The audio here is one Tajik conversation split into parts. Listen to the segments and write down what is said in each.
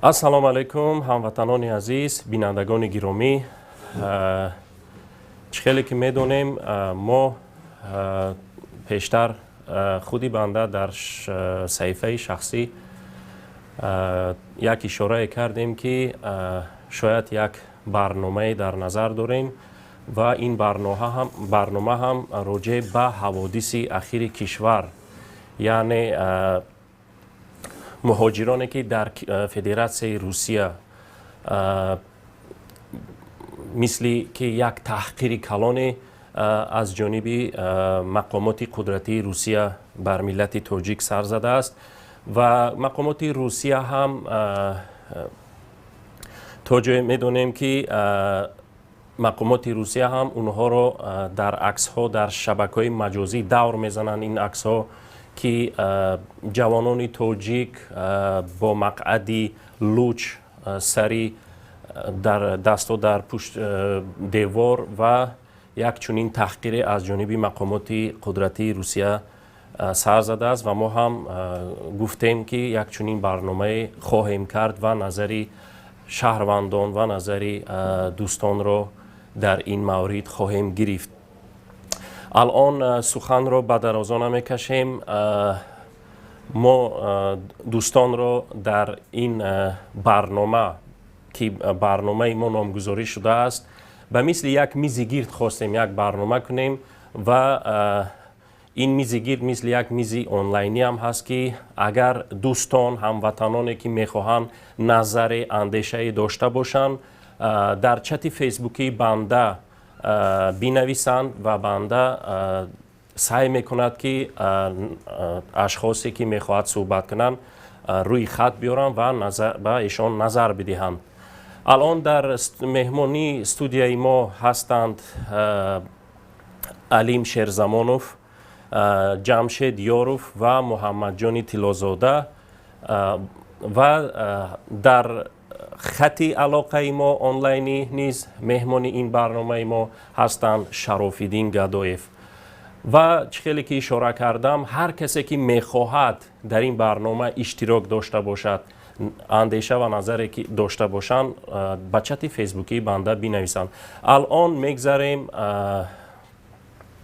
Ассалому алайкум, ҳамватанони азиз, бинандагони гиромӣ. Чӣ хеле ки медонем, мо пештар худи банда дар саҳифаи шахсӣ як ишорае кардем, ки шояд як барномае дар назар дорем ва ин барнома ҳам роҷеъ ба ҳаводиси ахири кишвар, яъне муҳоҷироне, ки дар Федератсияи Русия мисли ки як таҳқири калоне аз ҷониби мақомоти қудратии Русия бар миллати тоҷик сар задааст ва мақомоти Русия ҳам, то ҷое медонем, ки мақомоти Русия ҳам онҳоро дар аксҳо дар шабакаҳои маҷозӣ давр мезананд. Ин аксҳо, ки ҷавонони тоҷик бо мақъади луч сари дар дастҳо дар пушт девор ва як чунин таҳқире аз ҷониби мақомоти қудратии Русия сар задааст. Ва мо ҳам гуфтем, ки як чунин барномае хоҳем кард ва назари шаҳрвандон ва назари дӯстонро дар ин маврид хоҳем гирифт. Алон суханро ба дарозо намекашем. Мо дӯстонро дар ин барнома, ки барномаи мо номгузорӣ шудааст, ба мисли як мизи гирд хостем як барнома кунем ва ин мизи гирд мисли як мизи онлайнӣ ҳам ҳаст, ки агар дӯстон, ҳамватаноне, ки мехоҳанд назаре, андешае дошта бошанд, дар чати фейсбукии банда бинависанд ва банда саъй мекунад, ки ашхосе, ки мехоҳад суҳбат кунанд, рӯи хат биёранд ва ба эшон назар бидиҳанд. Алон дар меҳмонии студияи мо ҳастанд Алим Шерзамонов, Ҷамшед Ёров ва Муҳаммадҷони Тиллозода ва дар хати алоқаи мо онлайнӣ низ меҳмони ин барномаи мо ҳастанд Шарофиддин Гадоев. Ва чӣ хеле ки ишора кардам, ҳар касе, ки мехоҳад дар ин барнома иштирок дошта бошад, андеша ва назаре ки дошта бошанд, ба чати фейсбукии банда бинависанд. Алон мегзарем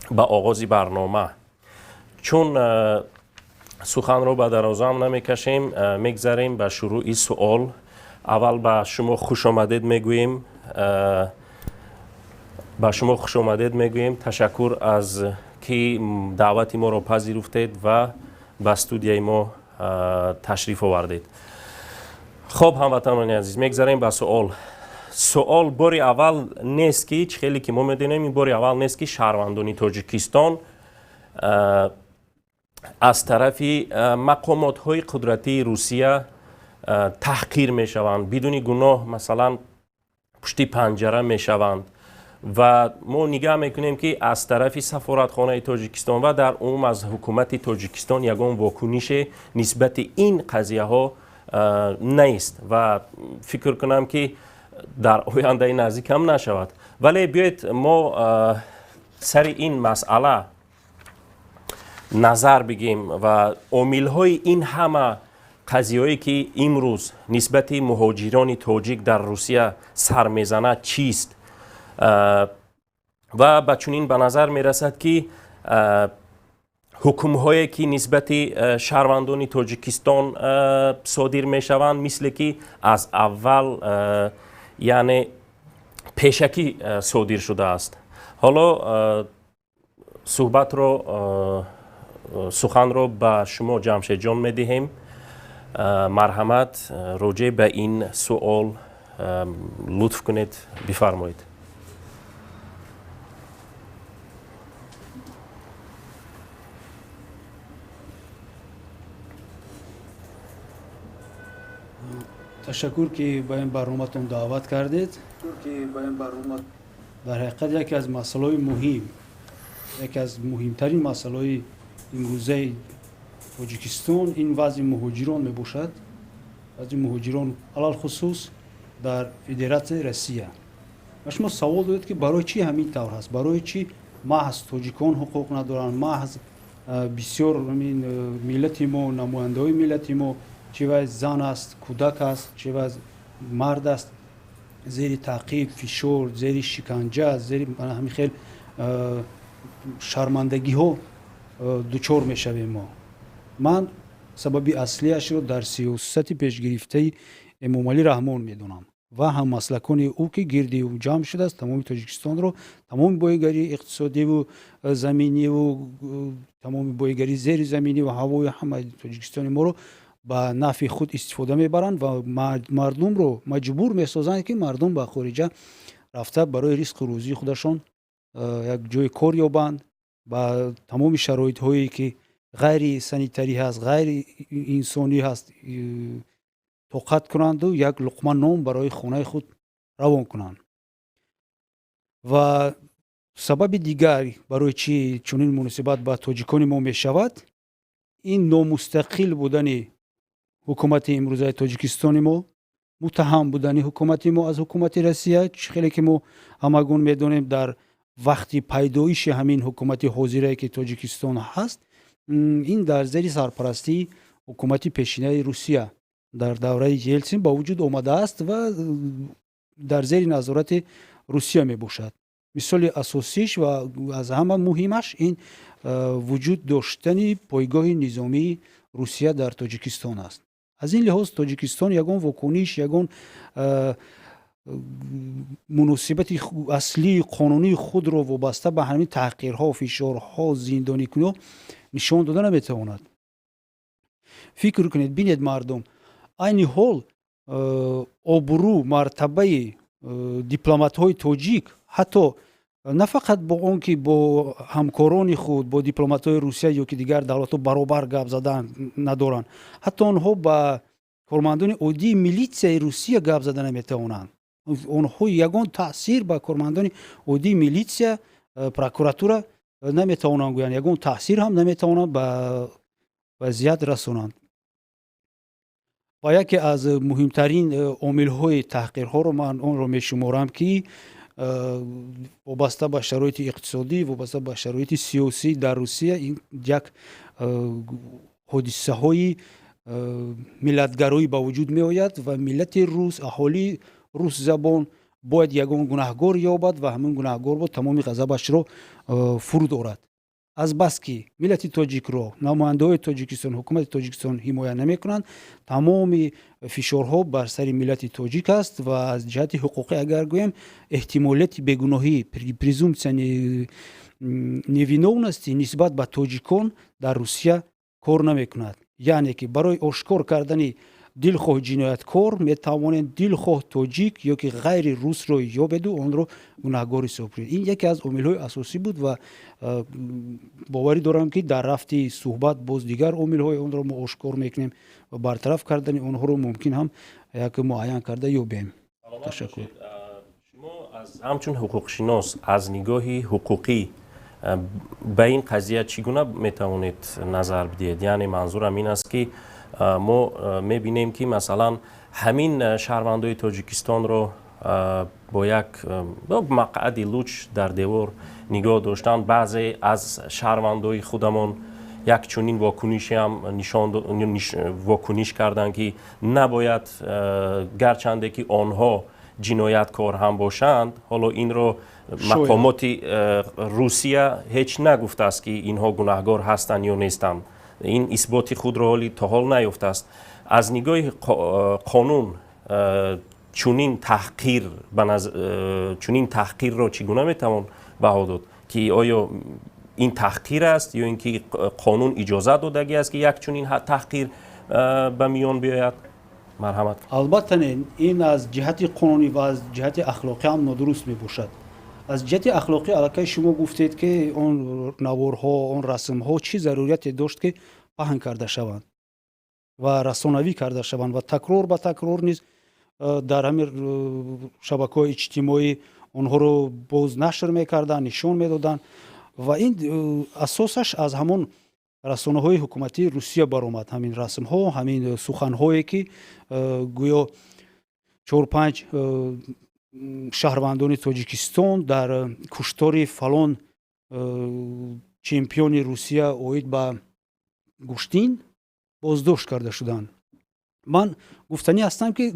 ба оғози барнома. Чун суханро ба дарозаам намекашем, мегзарем ба шурӯъи суол. Аввал ба шумо хушомадед мегӯем, ба шумо хушомадед мегӯем. Ташаккур аз ки даъвати моро пазируфтед ва ба студияи мо ташриф овардед. Хоб, ҳамватанони азиз, мегзарем ба суол. Суол: бори аввал нест, ки чӣ хеле ки мо медонем, ин бори аввал нест, ки шаҳрвандони Тоҷикистон аз тарафи мақомотҳои қудратии Русия таҳқир мешаванд, бидуни гуноҳ, масалан, пушти панҷара мешаванд. Ва мо нигаҳ мекунем, ки аз тарафи сафоратхонаи Тоҷикистон ва дар умум аз ҳукумати Тоҷикистон ягон вокунише нисбати ин қазияҳо нест ва фикр кунам, ки дар ояндаи наздик ҳам нашавад. Вале биёед, мо сари ин масъала назар бигем ва омилҳои ин ҳама қазияҳое, ки имрӯз нисбати муҳоҷирони тоҷик дар Русия сар мезанад, чист. Ва ба чунин ба назар мерасад, ки ҳукмҳое, ки нисбати шаҳрвандони Тоҷикистон содир мешаванд, мисле ки аз аввал, яъне пешакӣ содир шудааст. Ҳоло суҳбатро, суханро ба шумо, Ҷамшедҷон, медиҳем. Марҳамат, роҷеъ ба ин суол лутф кунед, бифармоед. Ташаккур, ки ба ин барноматон даъват кардед. Дар ҳақиқат, яке аз масъалаҳои муҳим, яке аз муҳимтарин масъалаҳои имрӯзаи Тоҷикистон ин вазъи муҳоҷирон мебошад, вазъи муҳоҷирон алалхусус дар Федератсияи Россия. Ва шумо савол додед, ки барои чӣ ҳамин тавр ҳаст, барои чӣ маҳз тоҷикон ҳуқуқ надоранд, маҳз бисёр миллати мо, намояндаҳои миллати мо. Чи вай зан аст, кӯдак аст, чи вай мард аст, зери таъқиб, фишор, зери шиканҷа, зери ҳамин хел шармандагиҳо дучор мешавем мо. Ман сабаби аслиашро дар сиёсати пешгирифтаи Эмомалӣ Раҳмон медонам ва ҳаммаслакони ӯ, ки гирди ӯ ҷамъ шудааст, тамоми Тоҷикистонро, тамоми боигарии иқтисодиву заминиву тамоми боигарии зеризаминӣ ва ҳавои ҳамаи Тоҷикистони моро ба нафъи худ истифода мебаранд ва мардумро маҷбур месозанд, ки мардум ба хориҷа рафта, барои ризқу рӯзии худашон як ҷои кор ёбанд, ба тамоми шароитҳое, ки ғайри санитарӣ ҳаст, ғайри инсонӣ ҳаст, тоқат кунанду як луқма нон барои хонаи худ равон кунанд. Ва сабаби дигар, барои чӣ чунин муносибат ба тоҷикони мо мешавад, ин номустақил будани ҳукумати имрӯзаи Тоҷикистони мо, муттаҳам будани ҳукумати мо аз ҳукумати Россия. Чӣ хеле ки мо ҳамагон медонем, дар вақти пайдоиши ҳамин ҳукумати ҳозирае, ки Тоҷикистон ҳаст, ин дар зери сарпарастии ҳукумати пешинаи Русия дар давраи Елсин ба вуҷуд омадааст ва дар зери назорати Русия мебошад. Мисоли асосиш ва аз ҳама муҳимаш ин вуҷуд доштани пойгоҳи низомии Русия дар Тоҷикистон аст. Аз ин лиҳоз Тоҷикистон ягон вокуниш, ягон муносибати аслии қонунии худро вобаста ба ҳамин таҳқирҳо, фишорҳо, зиндоникуниҳо нишон дода наметавонад. Фикр кунед, бинед, мардум, айни ҳол обрӯ, мартабаи дипломатҳои тоҷик ҳатто на фақат бо он ки бо ҳамкорони худ, бо дипломатҳои Русия ё ки дигар давлатҳо баробар гап задан надоранд, ҳатто онҳо ба кормандони оддии милитсияи Русия гап зада наметавонанд. Онҳо ягон таъсир ба кормандони оддии милитсия, прокуратура наметавонанд гӯянд, ягон таъсир ҳам наметавонанд ба вазъият расонанд. Ва яке аз муҳимтарин омилҳои таҳқирҳоро ман онро мешуморам, ки вобаста ба шароити иқтисодӣ, вобаста ба шароити сиёсӣ дар Русия ин як ҳодисаҳои миллатгароӣ ба вуҷуд меояд ва миллати рус, аҳолии русзабон бояд ягон гунаҳгор ёбад ва ҳамин гунаҳгор бо тамоми ғазабашро фуруд орад. Азбаски миллати тоҷикро намояндаҳои Тоҷикистон, ҳукумати Тоҷикистон ҳимоя намекунанд, тамоми фишорҳо бар сари миллати тоҷик аст. Ва аз ҷиҳати ҳуқуқӣ агар гӯем, эҳтимолияти бегуноҳӣ, презумпсия невиновности нисбат ба тоҷикон дар Русия кор намекунад. Яъне ки барои ошкор кардани дилхоҳ ҷинояткор метавонед дилхоҳ тоҷик ё ки ғайри русро ёбеду онро гунаҳгор ҳисоб кунед. Ин яке аз омилҳои асосӣ буд ва боварӣ дорам, ки дар рафти суҳбат боз дигар омилҳои онро мо ошкор мекунем ва бартараф кардани онҳоро мумкин ҳам як муайян карда ёбем. Ташаккур. Шумо ҳамчун ҳуқуқшинос аз нигоҳи ҳуқуқӣ ба ин қазия чӣ гуна метавонед назар бидиҳед? Яъне манзурам ин аст, ки мо мебинем, ки масалан ҳамин шаҳрвандои Тоҷикистонро бо як мақъади луч дар девор нигоҳ доштанд. Баъзе аз шаҳрвандои худамон як чунин вокунишиам нишон вокуниш карданд, ки набояд, гарчанде ки онҳо ҷинояткор ҳам бошанд. Ҳоло инро мақомоти Русия ҳеҷ нагуфтааст, ки инҳо гунаҳгор ҳастанд ё нестанд. Ин исботи худро ҳоли то ҳол наёфтааст. Аз нигоҳи қонун чунин таҳқирро чӣ гуна метавон баҳо дод, ки оё ин таҳқир аст ё ин ки қонун иҷозат додагӣ аст, ки як чунин таҳқир ба миён биёяд? Марҳамат. Албатта не, ин аз ҷиҳати қонунӣ ва аз ҷиҳати ахлоқӣ ҳам нодуруст мебошад. Аз ҷиҳати ахлоқӣ аллакай шумо гуфтед, ки он наворҳо, он расмҳо чӣ зарурияте дошт, ки паҳн карда шаванд ва расонавӣ карда шаванд ва такрор ба такрор низ дар ҳамин шабакаҳои иҷтимоӣ онҳоро боз нашр мекарданд, нишон медоданд. Ва ин асосаш аз ҳамон расонаҳои ҳукуматии Русия баромад, ҳамин расмҳо, ҳамин суханҳое, ки гӯё чор панҷ шаҳрвандони Тоҷикистон дар куштори фалон чемпиони Русия оид ба гӯштин боздошт карда шуданд. Ман гуфтанӣ ҳастам, ки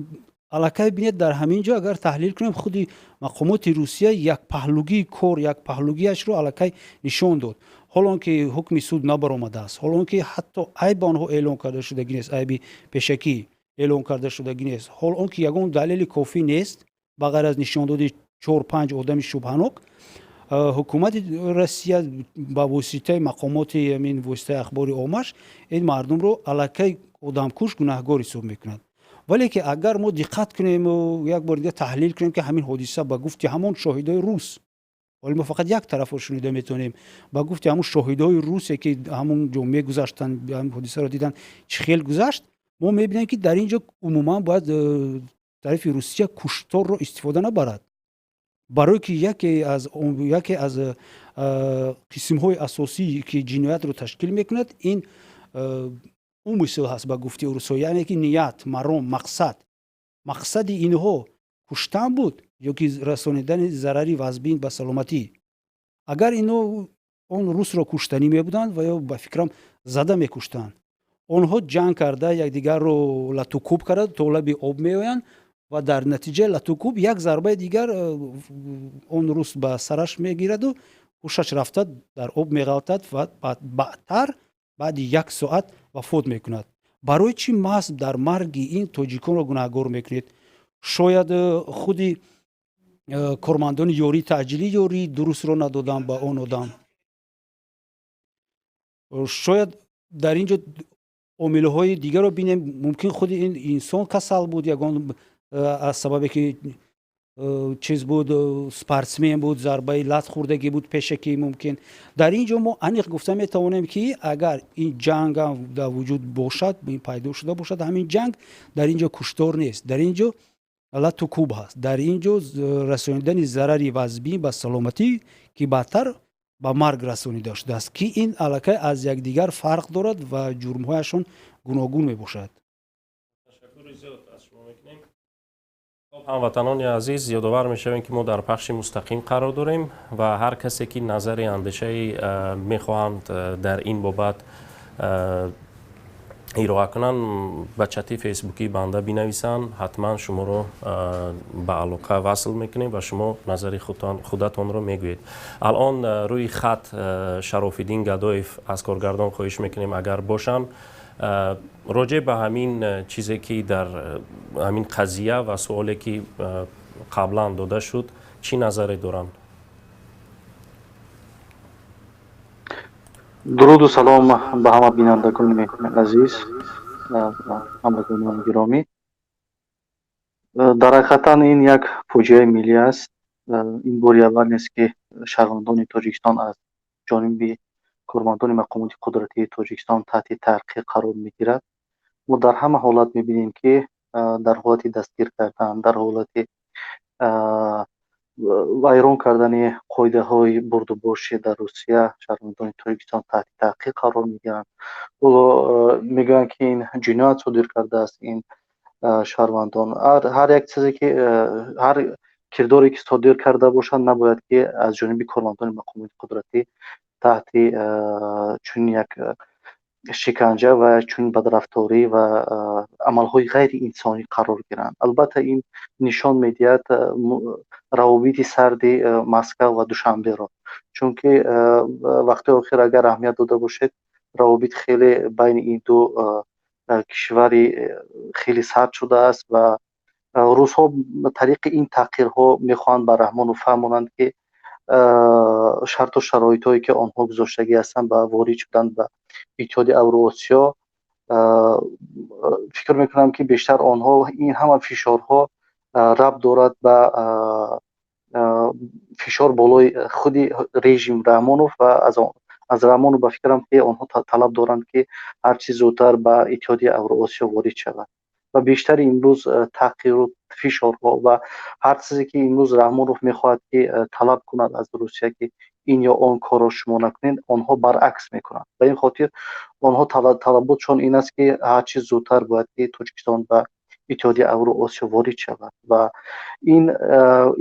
аллакай бинед, дар ҳамин ҷо агар таҳлил кунем, худи мақомоти Русия як паҳлугии кор, як паҳлугиашро аллакай нишон дод. Ҳолон ки ҳукми суд набаромадааст, ҳолон ки ҳатто айб ба онҳо эълон карда шудагӣ нест, айби пешакӣ эълон карда шудагӣ нест, ҳол он ки ягон далели кофӣ нест, ба ғайр аз нишондоди 4-5 одами шубҳанок, ҳукумати Россия ба воситаи мақомоти ҳамин воситаи ахбори оммаш ин мардумро аллакай одамкуш, гунаҳгор ҳисоб мекунад. Вале ки агар мо диққат кунему як бор дига таҳлил кунем, ки ҳамин ҳодиса ба гуфти ҳамон шоҳидои рус, вале мо фақат як тарафро шунида метавонем, ба гуфти ҳамон шоҳидои русе, ки ҳамон ҷо мегузаштанд, ҳамин ҳодисаро дидан, чӣ хел гузашт, мо мебинем, ки дар ин ҷо умуман бояд тарафи Русия кушторро истифода набарад, барое ки яке аз қисмҳои асосӣ, ки ҷиноятро ташкил мекунад, ин умысел ҳаст ба гуфти русҳо, яъне ки ният, маром, мақсад. Мақсади инҳо куштан буд ё ки расонидани зарари вазбин ба саломатӣ? Агар ино он русро куштанӣ мебуданд ва ё ба фикрам зада мекуштанд. Онҳо ҷанг карда, якдигарро латукӯб карда, то лаби об меоянд ва дар натиҷаи латукӯб як зарбаи дигар он рус ба сараш мегираду ҳушаш рафта, дар об меғалтад ва баъдтар, баъди як соат вафот мекунад. Барои чӣ маҳз дар марги ин тоҷиконро гунаҳгор мекунед? Шояд худи кормандони ёрии таъҷилӣ ёрии дурустро надоданд ба он одам. Шояд дар ин ҷо омилҳои дигарро бинем. Мумкин, худи ин инсон касал буд ягон аз сабабе ки чиз буд, спортсмен буд, зарбаи лат хӯрдагӣ буд пешакӣ. Мумкин, дар ин ҷо мо аниқ гуфта метавонем, ки агар ин ҷангам дар вуҷуд бошад, ин пайдо шуда бошад ҳамин ҷанг, дар ин ҷо куштор нест, дар ин ҷо лату кӯб ҳаст, дар ин ҷо расонидани зарари вазбин ба саломатӣ, ки баъдтар ба марг расонида шудааст, ки ин аллакай аз якдигар фарқ дорад ва ҷурмҳояшон гуногун мебошад. Ташаккури зиёд аз шумо мекунем. Хоб, ҳамватанони азиз, ёдовар мешавем, ки мо дар пахши мустақим қарор дорем ва ҳар касе ки назари андешаи мехоҳанд дар ин бобат ироа кунанд, ба чати фейсбукии банда бинависанд. Ҳатман шуморо ба алоқа васл мекунем ва шумо назари худатонро мегӯед. Алон рӯи хат Шарофиддин Гадоев, аз коргардон хоҳиш мекунем, агар бошанд, роҷеъ ба ҳамин чизе, ки дар ҳамин қазия ва суоле, ки қаблан дода шуд, чӣ назаре доранд? Дуруду салом ба ҳама бинандагони азиз, ҳамватанони гиромӣ. Дар ҳақиқатан ин як фоҷиаи миллӣ аст. Ин бори аввал нест, ки шаҳрвандони Тоҷикистон аз ҷониби кормандони мақомоти қудратии Тоҷикистон таҳти таъқиқ қарор мегирад. Мо дар ҳама ҳолат мебинем, ки дар ҳолати дастгир кардан, дар ҳолати вайрон кардани қоидаҳои бурдубоши дар Русия шаҳрвандони Тоҷикистон таҳти таъқиқ қарор мегиранд. Ҳоло мегӯянд, ки ин ҷиноят содир кардааст ин шаҳрвандон. Ҳар як чизе ки, ҳар кирдоре ки содир карда бошанд, набояд ки аз ҷониби кормандони мақомоти қудратӣ таҳти чунин як шиканҷа ва чунин бадрафторӣ ва амалҳои ғайриинсонӣ қарор гиранд. Албатта, ин нишон медиҳад равобити сарди Москав ва Душанберо, чунки вақтҳои охир, агар аҳамият дода бошед, равобит хеле байни ин ду кишвари хеле сард шудааст ва русҳо тариқи ин таъқирҳо мехоҳанд ба Раҳмонов фаҳмонанд, ки шарту шароитҳое, ки онҳо гузоштагӣ ҳастанд ба ворид шудан ба Иттиҳоди Авроосиё, фикр мекунам, ки бештар онҳо ин ҳама фишорҳо рабт дорад ба фишор болои худи режим Раҳмонов ва аз Раҳмонов, ба фикрам, ки онҳо талаб доранд, ки ҳарчи зудтар ба Иттиҳоди Авроосиё ворид шавад. Ва бештари имрӯз таъқиру фишорҳо ва ҳар чизе, ки имрӯз Раҳмонов мехоҳад, ки талаб кунад аз Русия, ки ин ё он корро шумо накунед, онҳо баръакс мекунанд. Ба ин хотир онҳо талаботшон ин аст, ки ҳарчи зудтар бояд ки Тоҷикистон ба Иттиҳоди Авроосиё ворид шавад. Ва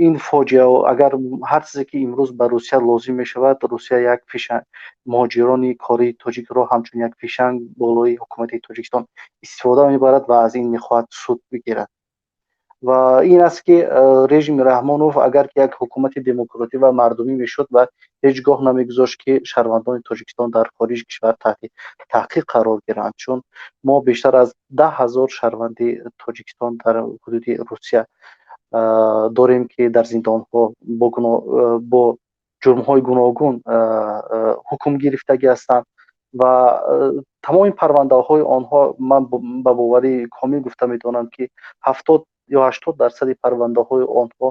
ин фоҷиа, агар ҳар чизе ки имрӯз ба Русия лозим мешавад, Русия як фишанг, муҳоҷирони кории тоҷикро ҳамчун як фишанг болои ҳукумати Тоҷикистон истифода мебарад ва аз ин мехоҳад суд бигирад. Ва ин аст, ки режими Раҳмонов агар ки як ҳукумати демократӣ ва мардумӣ мешуд ва ҳеҷ гоҳ намегузошт, ки шаҳрвандони Тоҷикистон дар хориҷи кишвар таҳти таҳқиқ қарор гиранд, чун мо бештар аз 10 000 шаҳрванди Тоҷикистон дар ҳудуди Русия дорем, ки дар зиндонҳо бо ҷурмҳои гуногун ҳукм гирифтагӣ ҳастанд. Ва тамоми парвандаҳои онҳо, ман ба боварии комил гуфта метавонам, ки 70 ё 80 дарсади парвандаҳои онҳо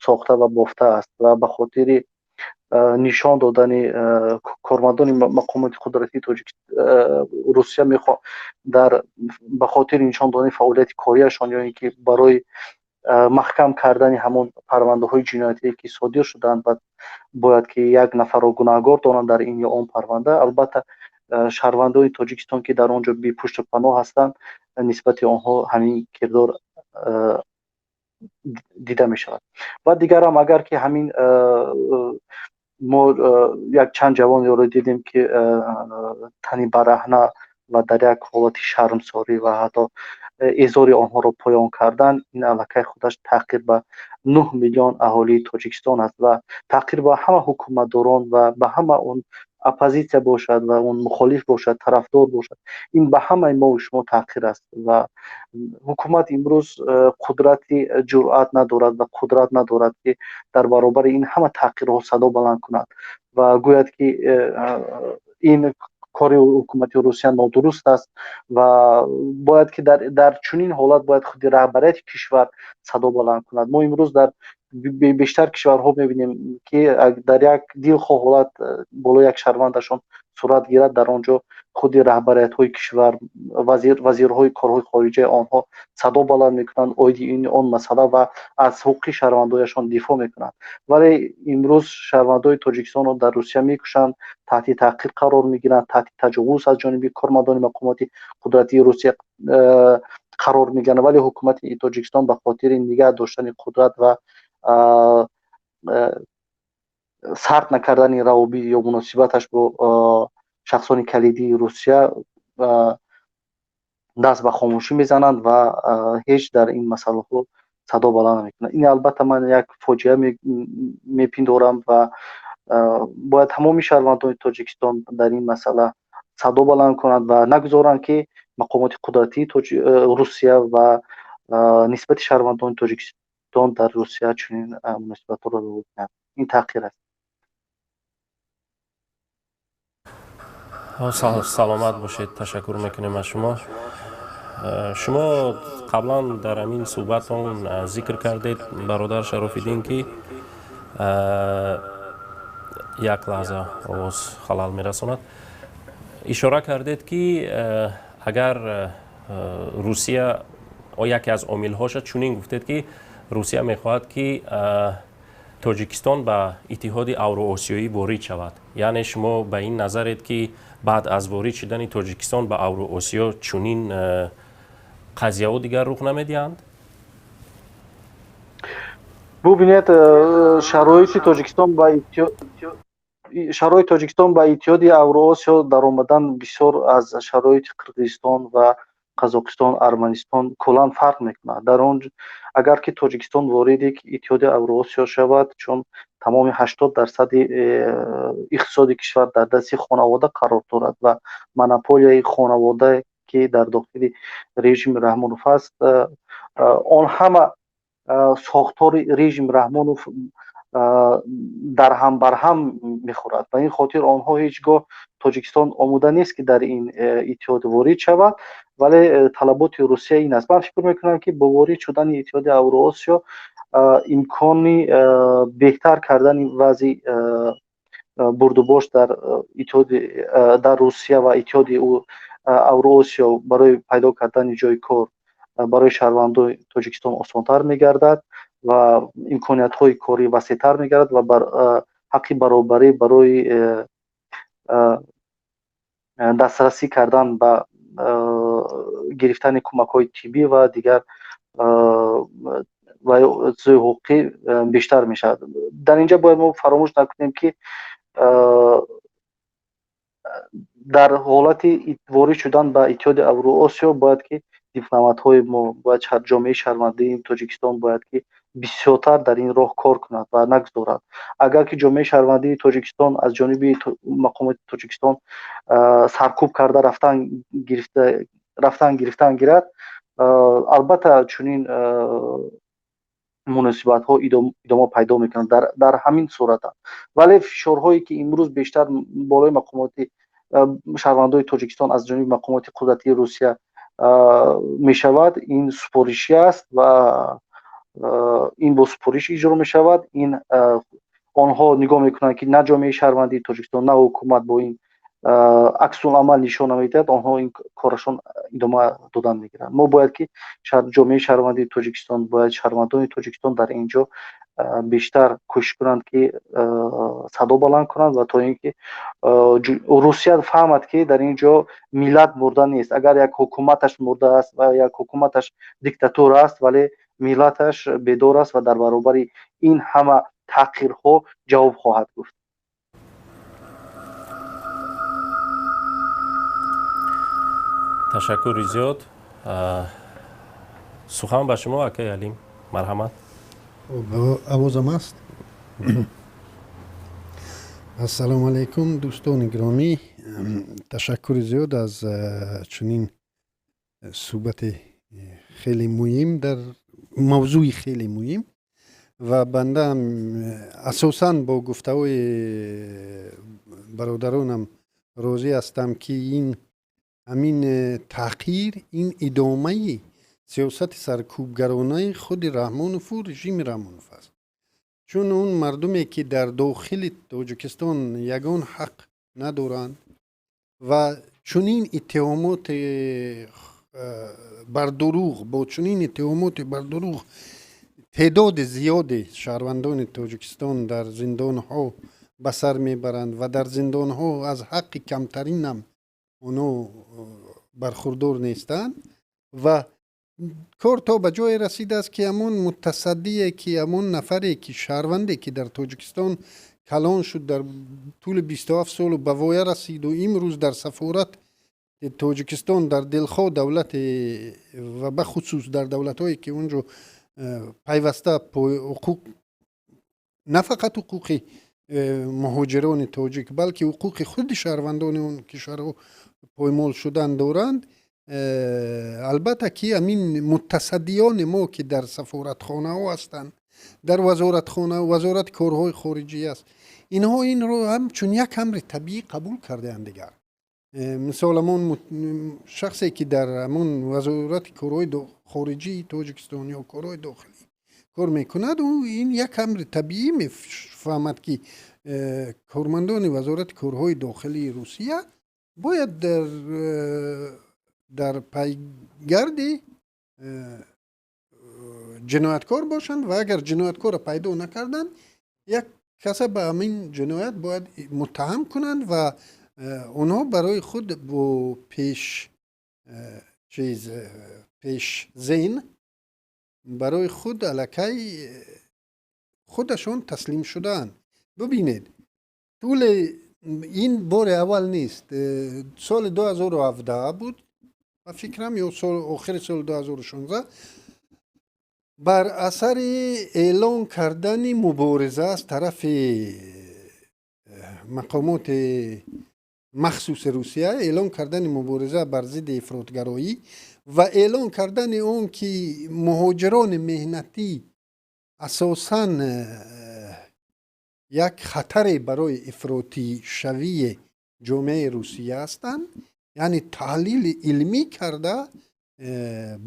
сохта ва бофта аст ва ба хотири нишон додани кормандони мақомоти қудратии тоҷик Русия мехо дар ба хотири нишон додани фаъолияти кориашон ё ин ки барои маҳкам кардани ҳамон парвандаҳои ҷиноятие, ки содир шуданд, ва бояд ки як нафарро гунаҳгор донанд дар ин ё он парванда, албатта, шаҳрвандони Тоҷикистон, ки дар он ҷо бепушту паноҳ ҳастанд, нисбати онҳо ҳамин кирдор дида мешавад. Ва дигарам, агар ки ҳамин мо як чанд ҷавонеро дидем, ки тани бараҳна ва дар як ҳолати шармсорӣ ва ҳатто эзори онҳоро поён кардан, ин аллакай худаш таҳқир ба 9 миллион аҳолии Тоҷикистон аст ва таҳқир ба ҳама ҳукуматдорон ва ба ҳама он оппозитсия бошад ва он мухолиф бошад, тарафдор бошад, ин ба ҳамаи мову шумо таҳқир аст. Ва ҳукумат имрӯз қудрати ҷуръат надорад ва қудрат надорад, ки дар баробари ин ҳама таҳқирҳо садо баланд кунад ва гӯяд, ки ин кори ҳукумати Русия нодуруст аст. Ва бояд ки дар чунин ҳолат бояд худи раҳбарияти кишвар садо баланд кунад. Мо имрӯз дар бештар кишварҳо мебинем, ки дар як дилхоҳ ҳолат болои як шаҳрвандашон сурат гирад, дар он ҷо худи раҳбариятҳои кишвар, вазирҳои корҳои хориҷаи онҳо садо баланд мекунанд оиди ин он масъала ва аз ҳуқуқи шаҳрвандояшон дифоъ мекунанд. Вале имрӯз шаҳрвандои Тоҷикистонро дар Русия мекушанд, таҳти таҳқиқ қарор мегиранд, таҳти таҷовуз аз ҷониби кормандони мақомоти қудратии Русия қарор мегиранд, вале ҳукумати Тоҷикистон ба хотири нигаҳ доштани қудрат ва сард накардани равобит ё муносибаташ бо шахсони калидии Русия даст ба хомӯшӣ мезананд ва ҳеҷ дар ин масъалаҳо садо баланд намекунанд. Ин, албатта, ман як фоҷиа мепиндорам ва бояд тамоми шаҳрвандони Тоҷикистон дар ин масъала садо баланд кунанд ва нагузоранд, ки мақомоти қудратии Русия ва нисбати шаҳрвандони Тоҷикистон дар Русия чунин муносибатҳоро рӯ кунанд. Ин таҳқир аст. Саломат бошед, ташаккур мекунем аз шумо. Шумо қаблан дар ҳамин суҳбатон зикр кардед, бародар Шарофиддин, ки як лаҳза, овоз халал мерасонад, ишора кардед, ки агар Русия яке аз омилҳоша чунин гуфтед, ки Русия мехоҳад, ки Тоҷикистон ба Иттиҳоди Авроосиёӣ ворид шавад. Яъне шумо ба ин назаред, ки баъд аз ворид шудани Тоҷикистон ба Авроосиё чунин қазияҳо дигар рух намедиҳанд? Бубинед, шароити Тоҷикистон ба Иттиҳоди Авроосиё даромадан бисёр аз шароити Қирғизистон ва Қазоқистон, Арманистон куллан фарқ мекунад. Дар он агар ки Тоҷикистон вориди Иттиҳоди Авроосиё шавад, чун тамоми 80 дарсади иқтисоди кишвар дар дасти хонавода қарор дорад ва монополияи хонавода, ки дар дохили режими Раҳмонов аст, он ҳама сохтори режими Раҳмонов дарҳам барҳам мехӯрад. Ба ин хотир онҳо ҳеҷ гоҳ, Тоҷикистон омода нест, ки дар ин иттиҳод ворид шавад, вале талаботи Русия ин аст. Ман фикр мекунам, ки бо ворид шудани Иттиҳоди Авроосиё имкони беҳтар кардани вазъи бурдубош дар иттиҳоди дар Русия ва Иттиҳоди Авроосиё барои пайдо кардани ҷои кор барои шаҳрвандои Тоҷикистон осонтар мегардад ва имкониятҳои корӣ васеътар мегардад ва ҳаққи баробарӣ барои дастрасӣ кардан ба гирифтани кӯмакҳои тиббӣ ва дигар ва чизҳои ҳуқуқӣ бештар мешавад. Дар инҷа бояд мо фаромӯш накунем, ки дар ҳолати ворид шудан ба Иттиҳоди Авруосиё бояд ки дипломатҳои мо, бояд ҷомеаи шаҳрвандии Тоҷикистон бояд ки бисёртар дар ин роҳ кор кунад ва нагузорад. Агар ки ҷомеаи шаҳрвандии Тоҷикистон аз ҷониби мақомоти Тоҷикистон саркӯб карда рафтан гирифтан гирад, албатта чунин муносибатҳо идома пайдо мекунанд дар ҳамин сурата. Вале фишорҳое ки имрӯз бештар болои мақомоти шаҳрвандони Тоҷикистон аз ҷониби мақомоти қудратии Русия мешавад, ин супоришӣ аст ва ин бо супориш иҷро мешавад. Ин онҳо нигоҳ мекунанд, ки на ҷомеаи шаҳрвандии Тоҷикистон, на ҳукумат бо ин аксуламал нишон намедиҳад, онҳо ин корашон идома додан мегиранд. Мо бояд ки ҷомеаи шаҳрвандии Тоҷикистон, бояд шаҳрвандони Тоҷикистон дар ин ҷо бештар кӯшиш кунанд, ки садо баланд кунанд ва то ин ки Русия фаҳмад, ки дар ин ҷо миллат мурда нест. Агар як ҳукуматаш мурда аст ва як ҳукуматаш диктатура аст, вале миллаташ бедор аст ва дар баробари ин ҳама таҳқирҳо ҷавоб хоҳад гуфт. Ташаккури зиёд. Сухан ба шумо, акай Алим, марҳамат. Овозам аст? Ассалому алайкум, дӯстони гиромӣ. Ташаккури зиёд аз чунин суҳбати хеле муҳим дар мавзӯи хеле муҳим ва бандаам асосан бо гуфтаҳои бародаронам розӣ ҳастам, ки ин ҳамин таъхир, ин идомаи сиёсати саркӯбгаронаи худи Раҳмонову режими Раҳмонов аст. Чун он мардуме ки дар дохили Тоҷикистон ягон ҳақ надоранд ва чунин иттиҳомоти бардурӯғ, бо чунин иттиҳомоти бардурӯғ теъдоди зиёди шаҳрвандони Тоҷикистон дар зиндонҳо ба сар мебаранд ва дар зиндонҳо аз ҳаққи камтаринам онҳо бархурдор нестанд ва кор то ба ҷое расидааст, ки ҳамон мутасаддие, ки ҳамон нафаре ки шаҳрванде ки дар Тоҷикистон калон шуд, дар тӯли 27 солу ба воя расиду имрӯз дар сафорат Тоҷикистон дар дилхоҳ давлате ва бахусус дар давлатҳое ки он ҷо пайваста ҳуқуқ, на фақат ҳуқуқи муҳоҷирони тоҷик, балки ҳуқуқи худи шаҳрвандони он кишварҳо поймол шудан доранд, албатта ки ҳамин мутасаддиёни мо, ки дар сафоратхонаҳо ҳастанд, дар вазоратхона, вазорати корҳои хориҷӣ аст, инҳо инро ҳамчун як амри табиӣ қабул кардаанд. Дигар мисол, ҳамон шахсе ки дар ҳамон вазорати корҳои хориҷии Тоҷикистон ё корҳои дохилӣ кор мекунад, ӯ ин як амри табиӣ мефаҳмад, ки кормандони вазорати корҳои дохилии Русия бояд дар пайгарди ҷинояткор бошанд ва агар ҷинояткорро пайдо накарданд, як каса ба ҳамин ҷиноят бояд муттаҳам кунанд ва онҳо барои худ бо пеш чиз, пешзен барои худ аллакай худашон таслим шудаанд. Бубинед, тӯли ин бори аввал нест. Соли 2017 буд ба фикрам ё охири соли 2016, бар асари эълон кардани мубориза аз тарафи мақомоти махсуси Русия, эълон кардани мубориза бар зидди ифротгароӣ ва эълон кардани он ки муҳоҷирони меҳнатӣ асосан як хатаре барои ифротишавии ҷомеаи Русия ҳастанд, яъне таҳлили илмӣ карда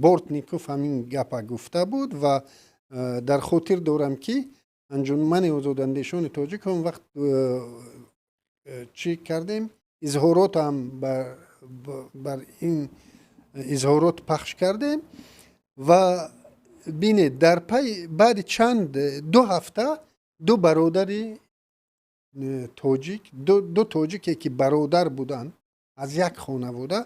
Бортников ҳамин гапа гуфта буд ва дар хотир дорам, ки Анҷумани озодандешони тоҷик он вақт чӣ кардем, изҳоротам бар ин изҳорот пахш кардем. Ва бинед, дар пай баъди чанд ду ҳафта ду бародари тоҷик, ду тоҷике ки бародар буданд, аз як хонавода,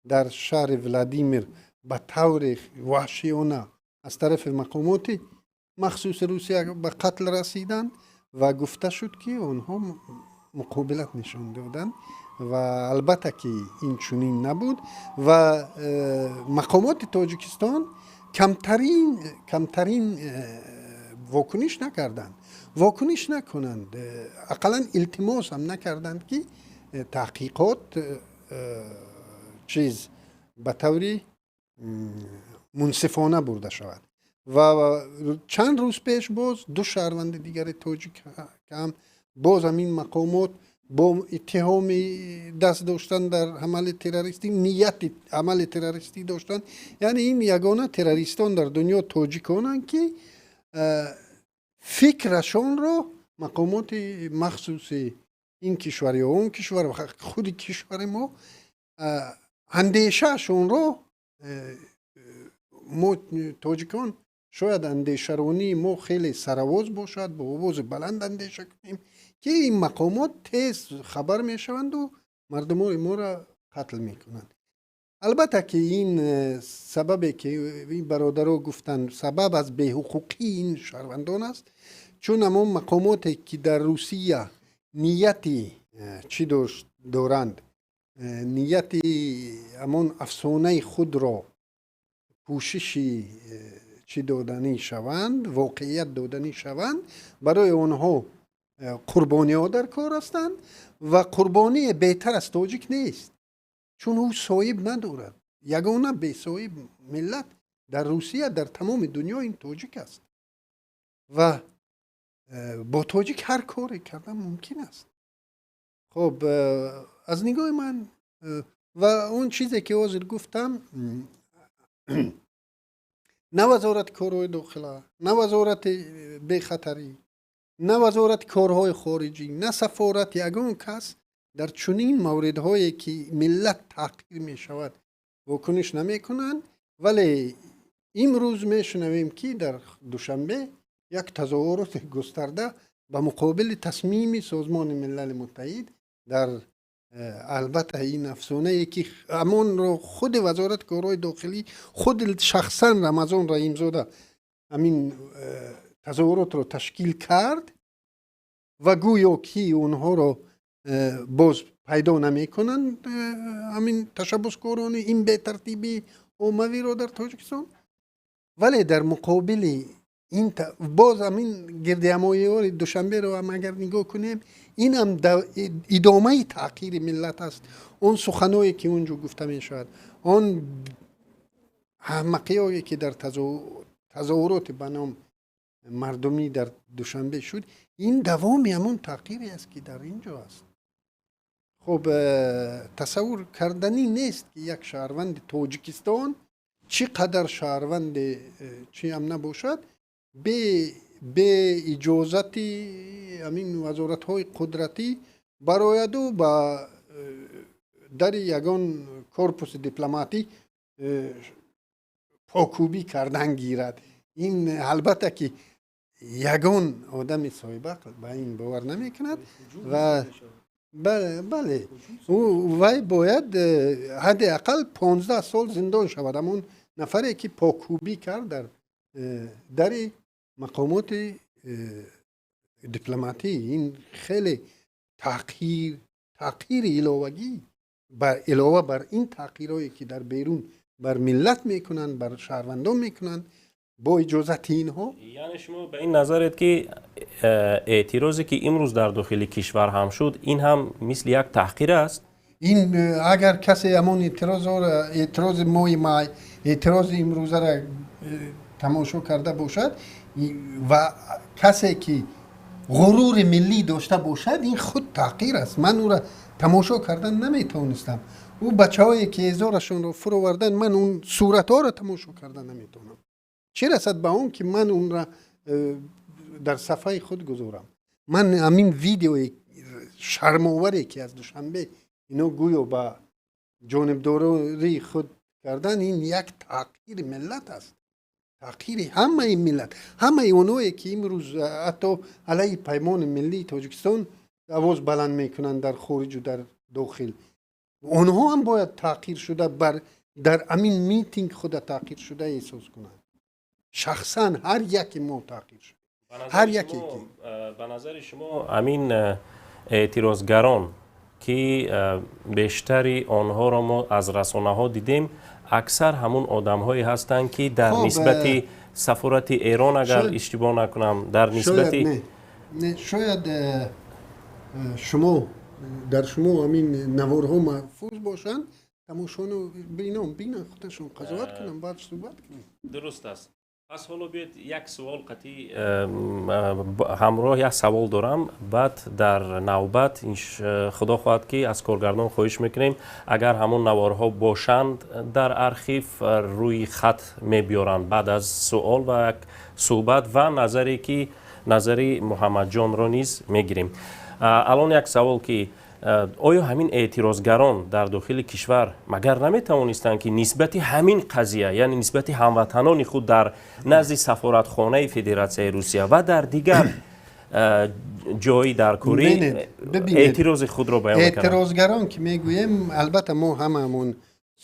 дар шаҳри Владимир ба таври ваҳшиёна Аз тарафи мақомоти махсуси Русия ба қатл расиданд ва гуфта шуд, ки онҳо муқобилат нишон доданд. Ва албатта, ки ин чунин набуд ва мақомоти Тоҷикистон камтарин вокуниш накарданд, вокуниш накунанд, ақаллан илтимос ҳам накарданд, ки таҳқиқот чиз ба таври мунсифона бурда шавад. Ва чанд рӯз пеш боз ду шаҳрванди дигари тоҷик ҳам боз ҳамин мақомот бо иттиҳоми даст доштан дар амали террористӣ, нияти амали террористӣ доштан. Яъне ин ягона террористон дар дунё тоҷиконанд, ки фикрашонро мақомоти махсуси ин кишвар ё он кишвар, худи кишвари мо, андешаашонро, мо тоҷикон шояд андешаронии мо хеле саравоз бошад, бо овози баланд андеша кунем, ки ин мақомот тез хабар мешаванду мардумои моро қатл мекунанд. Албатта, ки ин сабабе, ки ин бародаро гуфтанд, сабаб аз беҳуқуқии ин шаҳрвандон аст, чун ҳамон мақомоте, ки дар Русия нияти чӣ доранд, нияти ҳамон афсонаи худро пӯшиши чӣ доданӣ шаванд, воқеият доданӣ шаванд, барои онҳо қурбониҳо дар кор ҳастанд ва қурбоние беҳтар аз тоҷик нест, чун ӯ соҳиб надорад. Ягона бесоҳиб миллат дар Русия, дар тамоми дунё ин тоҷик аст ва бо тоҷик ҳар коре кардан мумкин аст. Хоб, аз нигоҳи ман ва он чизе, ки ҳозир гуфтам, на Вазорати корҳои дохила, на Вазорати бехатарӣ, на Вазорати корҳои хориҷӣ, на сафорат, ягон кас дар чунин мавридҳое, ки миллат таҳқир мешавад, вокуниш намекунанд. Вале имрӯз мешунавем, ки дар Душанбе як тазоҳуроти густарда ба муқобили тасмими Созмони Милали Муттаҳид дар албатта, ин афсонае, ки ҳамонро худи Вазорати корҳои дохилӣ, худи шахсан Рамазон Раҳимзода ҳамин тазоҳуротро ташкил кард ва гӯё ки онҳоро боз пайдо намекунанд, ҳамин ташаббускорони ин бетартибии оммавиро дар Тоҷикистон. Вале дар муқобили ин боз ҳамин гирдиҳамоиҳои Душанберо ҳам агар нигоҳ кунем, инам идомаи таҳқири миллат аст. Он суханое, ки он ҷо гуфта мешавад, он аҳмақиҳое, ки дар тазоҳуроти ба ном мардумӣ дар Душанбе шуд, ин давоми ҳамон таҳқире аст, ки дар ин ҷо аст. Хуб, тасаввур карданӣ нест, ки як шаҳрванди Тоҷикистон, чӣ қадар шаҳрванди чӣ ҳам набошад, бе иҷозати ҳамин вазоратҳои қудратӣ барояду ба дари ягон корпуси дипломатӣ покӯбӣ кардан гирад. Ин албатта, ки ягон одами соҳибақл ба ин бовар намекунад ва бале, вай бояд ҳадди ақал 15 сол зиндон шавад, ҳамон нафаре, ки покӯбӣ кард дар дари мақомоти дипломатӣ. Ин хеле таҳқири иловагӣ, илова бар ин таҳқирое, ки дар берун бар миллат мекунанд, бар шаҳрвандон мекунанд бо иҷозати инҳо. Яъне шумо ба ин назаред, ки эътирозе, ки имрӯз дар дохили кишвар ҳам шуд, ин ҳам мисли як таҳқир аст? Ин агар касе ҳамон эътирозҳоро, эътирози моҳи май, эътирози имрӯзаро тамошо карда бошад ва касе, ки ғурури миллӣ дошта бошад, ин худ таҳқир аст. Ман ӯро тамошо кардан наметавонистам. Ӯ бачаҳое, ки эзорашонро фуровардан, ман он суратҳоро тамошо кардан наметавонам, чӣ расад ба он, ки ман онро дар сафҳаи худ гузорам. Ман ҳамин видеои шармоваре, ки аз Душанбе ино гӯё ба ҷонибдории худ кардан, ин як таҳқири миллат аст, таҳқири ҳамаи миллат, ҳамаи оное, ки имрӯз ҳатто алайҳи Паймони миллии Тоҷикистон овоз баланд мекунанд дар хориҷу дар дохил, онҳо ҳам бояд таҳқир шуда бар дар ҳамин митинг худа таҳқир шуда эҳсос кунанд. Шахсан ҳар яке мо таъқир шуд, ҳар яке ки. Ба назари шумо, ҳамин эътирозгарон, ки бештари онҳоро мо аз расонаҳо дидем, аксар ҳамун одамҳое ҳастанд, ки дар нисбати сафорати Эрон, агар иштибоҳ накунам, дар нисбати шояд шумо дар шумо ҳамин наворҳо маҳфуз бошанд, тамошону бинон бинан, худашон қазоват кунанд, баъд суҳбат кунем. Дуруст аст. Пас ҳоло биёед, як суол қатӣ ҳамроҳ як савол дорам. Баъд дар навбат, худо хоҳад, ки аз коргардон хоҳиш мекунем, агар ҳамон наворҳо бошанд дар архив, рӯи хат мебиёранд. Баъд аз суол ва як суҳбат ва назаре, ки назари Муҳаммадҷонро низ мегирем. Алон як савол, ки оё ҳамин эътирозгарон дар дохили кишвар магар наметавонистанд, ки нисбати ҳамин қазия, яъне нисбати ҳамватанони худ дар назди сафоратхонаи Федератсияи Русия ва дар дигар ҷои даркорӣ эътирози худро баён? Эътирозгарон ки мегӯем, албатта, мо ҳамаамон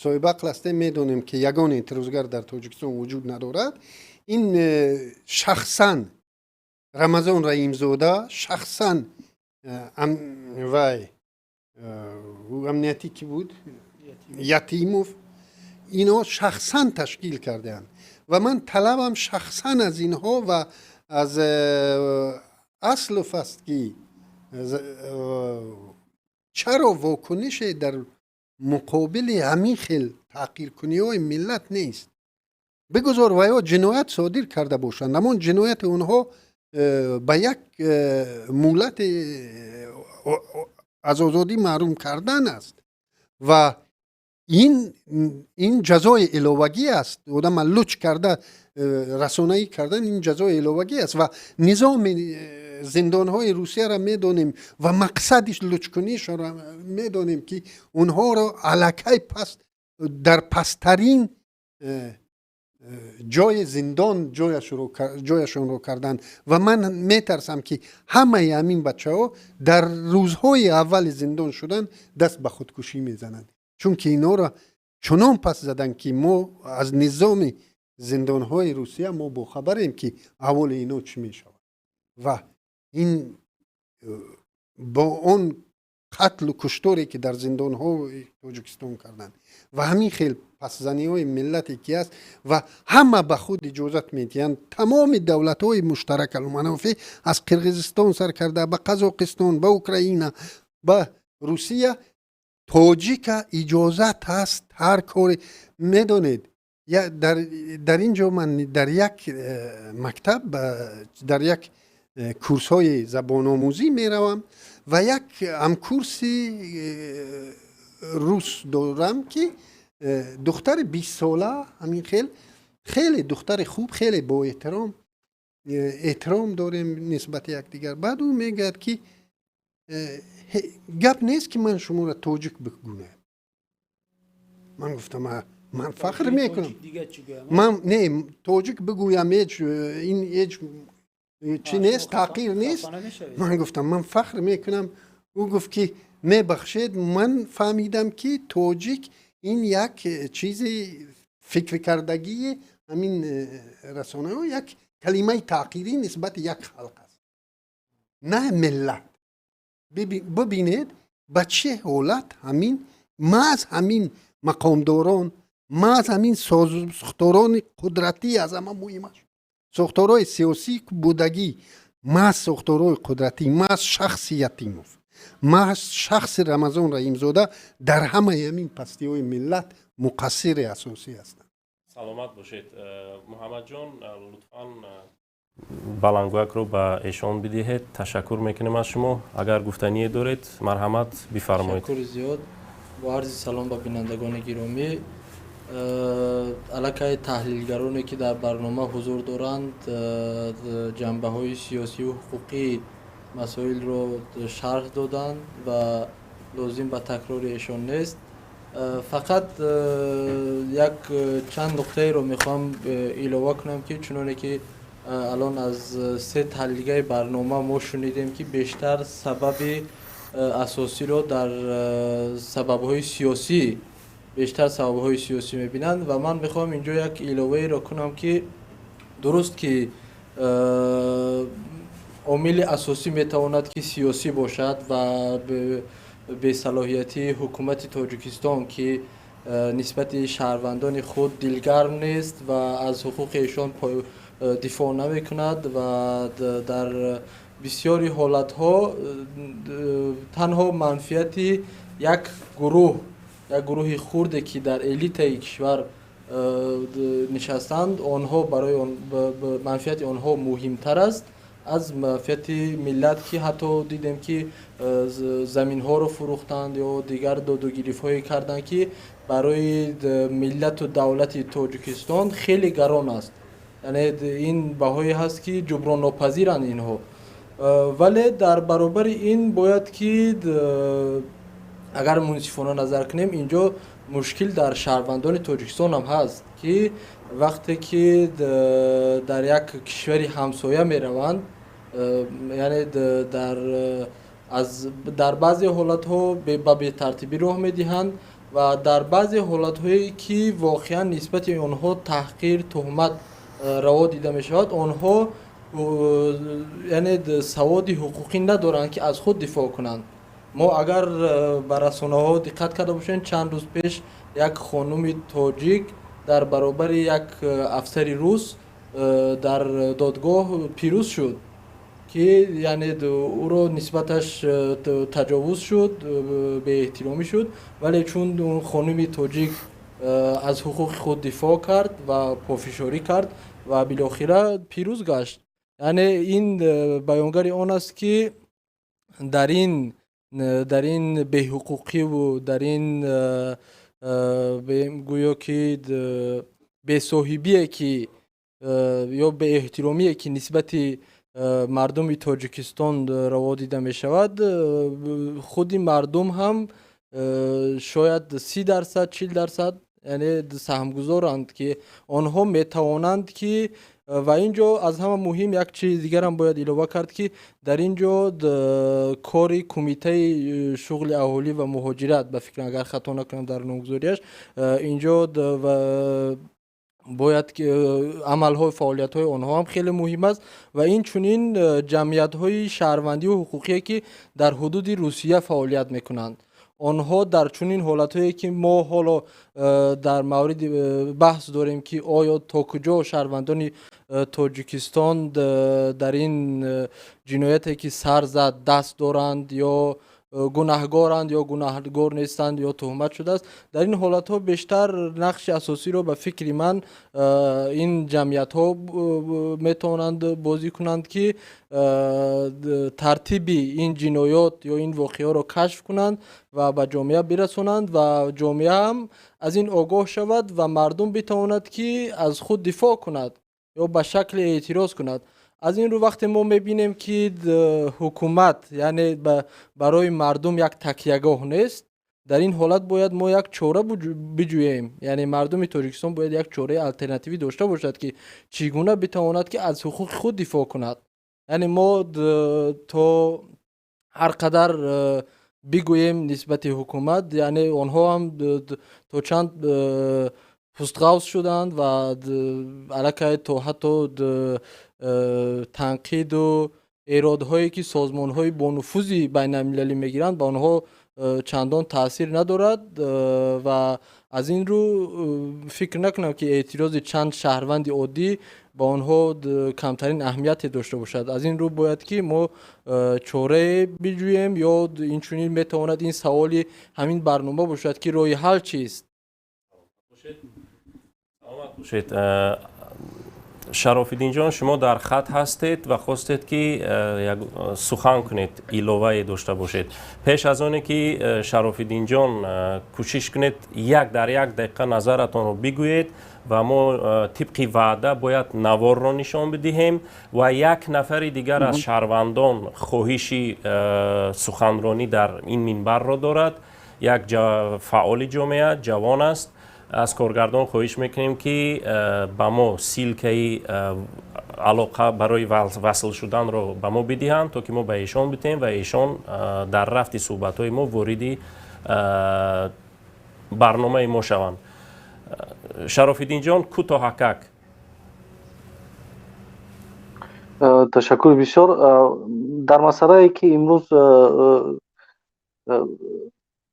соҳибақл ҳастем, медонем, ки ягон эътирозгар дар Тоҷикистон вуҷуд надорад. Ин шахсан Рамазон Раимзода, шахсан вай амниятӣ ки буд, Ятимов, инҳо шахсан ташкил кардаанд. Ва ман талабам шахсан аз инҳо ва аз Аслов аст, ки чаро вокунише дар муқобили ҳамин хел таҳқиркуниҳои миллат нест? Бигузор ва ё ҷиноят содир карда бошанд, ҳамон ҷинояти онҳо ба як муҳлати аз озодӣ маҳрум кардан аст ва ин ҷазои иловагӣ аст. Одама луч карда, расонаӣ кардан, ин ҷазои иловагӣ аст. Ва низоми зиндонҳои Русияро медонем ва мақсади лучкунишро медонем, ки онҳоро аллакай пас дар пасттарин ҷои зиндон ҷояшонро карданд. Ва ман метарсам, ки ҳамаи ҳамин бачаҳо дар рӯзҳои аввали зиндон шудан даст ба худкушӣ мезананд, чунки инҳоро чунон пас заданд, ки мо аз низоми зиндонҳои Русия мо бохабарем, ки аҳволи ино чӣ мешавад. Ва ин бо он қатлу кушторе, ки дар зиндонҳои Тоҷикистон карданд, ва ҳамин хел пасзаниҳои миллате ки аст, ва ҳама ба худ иҷозат медиҳанд, тамоми давлатҳои муштаракалманофеъ, аз Қирғизистон сар карда ба Қазоқистон, ба Украина, ба Русия, тоҷика иҷозат ҳаст ҳар коре. Медонед, дар ин ҷо ман дар як мактаб, дар як курсҳои забономӯзӣ меравам ва як ҳамкурси рус дорам, ки духтари 20сола, ҳамин хел хеле духтари хуб, хеле боэҳтиром, эҳтиром дорем нисбати якдигар. Баъд ӯ мегӯяд, ки гап нест, ки ман шуморо тоҷик бигӯям. Ман гуфтам, ман фахр мекунам, ман не тоҷик бигӯям, ҳеҷ ин ҳеҷ чӣ нест, таҳқир нест. Ман гуфтам, ман фахр мекунам. Ӯ гуфт, ки мебахшед, ман фаҳмидам, ки тоҷик ин як чизи фикркардагии ҳамин расонаҳо, як калимаи таҳқирӣ нисбати як халқ аст, на миллат. Бибинед, ба чӣ ҳолат ҳамин маҳз ҳамин мақомдорон, маҳз ҳамин сохторони қудратӣ, аз ҳама муҳимаш сохторҳои сиёсӣ будагӣ, маҳз сохторҳои қудратӣ, маҳз шахси Ятимов, маҳз шахси Рамазон Раҳимзода дар ҳамаи ҳамин пастиҳои миллат муқассири асосӣ ҳастанд. Саломат бошед, Муҳаммадҷон. Лутфан баландгӯякро ба эшон бидиҳед. Ташаккур мекунем аз шумо. Агар гуфтание доред, марҳамат, бифармоед. Ташаккури зиёд. Бо арзи салом ба бинандагони гиромӣ. Аллакай таҳлилгароне, ки дар барнома ҳузур доранд, ҷанбаҳои сиёсию ҳуқуқии масоилро шарҳ доданд ва лозим ба такрори эшон нест. Фақат як чанд нуқтаеро мехоҳам илова кунам, ки чуноне ки алон аз се таҳлилгари барнома мо шунидем, ки бештар сабаби асосиро дар сабабҳои сиёсӣ, бештар сабабҳои сиёсӣ мебинанд. Ва ман мехоҳам инҷо як иловаеро кунам, ки Дуруст, ки омили асосӣ метавонад, ки сиёсӣ бошад ва бесалоҳиятии ҳукумати Тоҷикистон, ки нисбати шаҳрвандони худ дилгарм нест ва аз ҳуқуқи эшон дифоъ намекунад ва дар бисёри ҳолатҳо танҳо манфиати як гурӯҳ, як гурӯҳи хурде, ки дар элитаи кишвар нишастанд, онҳо барои манфиати онҳо муҳимтар аст аз манфиати миллат, ки ҳатто дидем, ки заминҳоро фурӯхтанд ё дигар додугирифтҳое карданд, ки барои миллату давлати Тоҷикистон хеле гарон аст. Яъне ин баҳое ҳаст, ки ҷуброннопазиранд инҳо. Вале дар баробари ин бояд, ки агар мунсифона назар кунем, инҷо мушкил дар шаҳрвандони Тоҷикистон ҳам ҳаст, ки вақте ки дар як кишвари ҳамсоя мераванд, яъне дар баъзе ҳолатҳо ба бетартибӣ роҳ медиҳанд ва дар баъзе ҳолатҳое, ки воқеан нисбати онҳо таҳқир, туҳмат раво дида мешавад, онҳо яъне саводи ҳуқуқӣ надоранд, ки аз худ дифоъ кунанд. Мо агар ба расонаҳо диққат карда бошем, чанд рӯз пеш як хонуми тоҷик дар баробари як афсари рус дар додгоҳ пирӯз шуд, ки яъне ӯро нисбаташ таҷовуз шуд, беэҳтиромӣ шуд, вале чун он хонуми тоҷик аз ҳуқуқи худ дифоъ кард ва пофишорӣ кард ва билохира пирӯз гашт. Яъне ин баёнгари он аст, ки дар ин беҳуқуқиву дар ин гӯё ки бесоҳибие, ки ё беэҳтиромие, ки нисбати мардуми Тоҷикистон раво дида мешавад, худи мардум ҳам шояд 30%, 40%, яъне саҳмгузоранд, ки онҳо метавонанд, ки ва ин ҷо аз ҳама муҳим як чизи дигарам бояд илова кард, ки дар ин ҷо кори Кумитаи шуғли аҳолӣ ва муҳоҷират, ба фикрам, агар хато накунам дар номгузориаш, ин ҷо бояд амалҳои, фаъолиятҳои онҳо ҳам хеле муҳим аст ва инчунин ҷамъиятҳои шаҳрвандию ҳуқуқие, ки дар ҳудуди Русия фаъолият мекунанд. Онҳо дар чунин ҳолатҳое, ки мо ҳоло дар мавриди баҳс дорем, ки оё то куҷо шаҳрвандони Тоҷикистон дар ин ҷинояте, ки сар зад, даст доранд ё гунаҳгоранд ё гунаҳгор нестанд ё туҳмат шудааст, дар ин ҳолатҳо бештар нақши асосиро, ба фикри ман, ин ҷамъиятҳо метавонанд бозӣ кунанд, ки тартиби ин ҷиноёт ё ин воқеаро кашф кунанд ва ба ҷомеа бирасонанд ва ҷомеа ҳам аз ин огоҳ шавад ва мардум битавонад, ки аз худ дифоъ кунад ё ба шакли эътироз кунад. Аз ин рӯ, вақте мо мебинем, ки ҳукумат яъне барои мардум як такягоҳ нест, дар ин ҳолат бояд мо як чора биҷӯем. Яъне мардуми Тоҷикистон бояд як чораи алтернативӣ дошта бошад, ки чӣ гуна битавонад, ки аз ҳуқуқи худ дифоъ кунад. Яъне мо то ҳар қадар бигӯем нисбати ҳукумат, яъне онҳо ҳам то чанд пустғавз шуданд ва аллакай то ҳатто танқиду эродҳое, ки созмонҳои бонуфузи байналмилалӣ мегиранд, ба онҳо чандон таъсир надорад. Ва аз ин рӯ фикр накунам, ки эътирози чанд шаҳрванди оддӣ ба онҳо камтарин аҳамияте дошта бошад. Аз ин рӯ бояд, ки мо чорае биҷӯем ё инчунин метавонад ин саволи ҳамин барнома бошад, ки роҳи ҳал чист. Саломат бошед. Шарофиддинҷон, шумо дар хат ҳастед ва хостед, ки як сухан кунед, иловае дошта бошед. Пеш аз оне ки Шарофиддинҷон, кӯшиш кунед, як дар як дақиқа назаратонро бигӯед ва мо тибқи ваъда бояд наворро нишон бидиҳем ва як нафари дигар аз шаҳрвандон хоҳиши суханронӣ дар ин минбарро дорад. Як фаъоли ҷомеа, ҷавон аст. Аз коргардон хоҳиш мекунем, ки ба мо ссылкаи алоқа барои васл шуданро ба мо бидиҳанд, то ки мо ба эшон бидиҳем ва эшон дар рафти суҳбатҳои мо вориди барномаи мо шаванд. Шарофиддинҷон, кӯтоҳакак. Ташаккури бисёр. Дар масъалае, ки имрӯз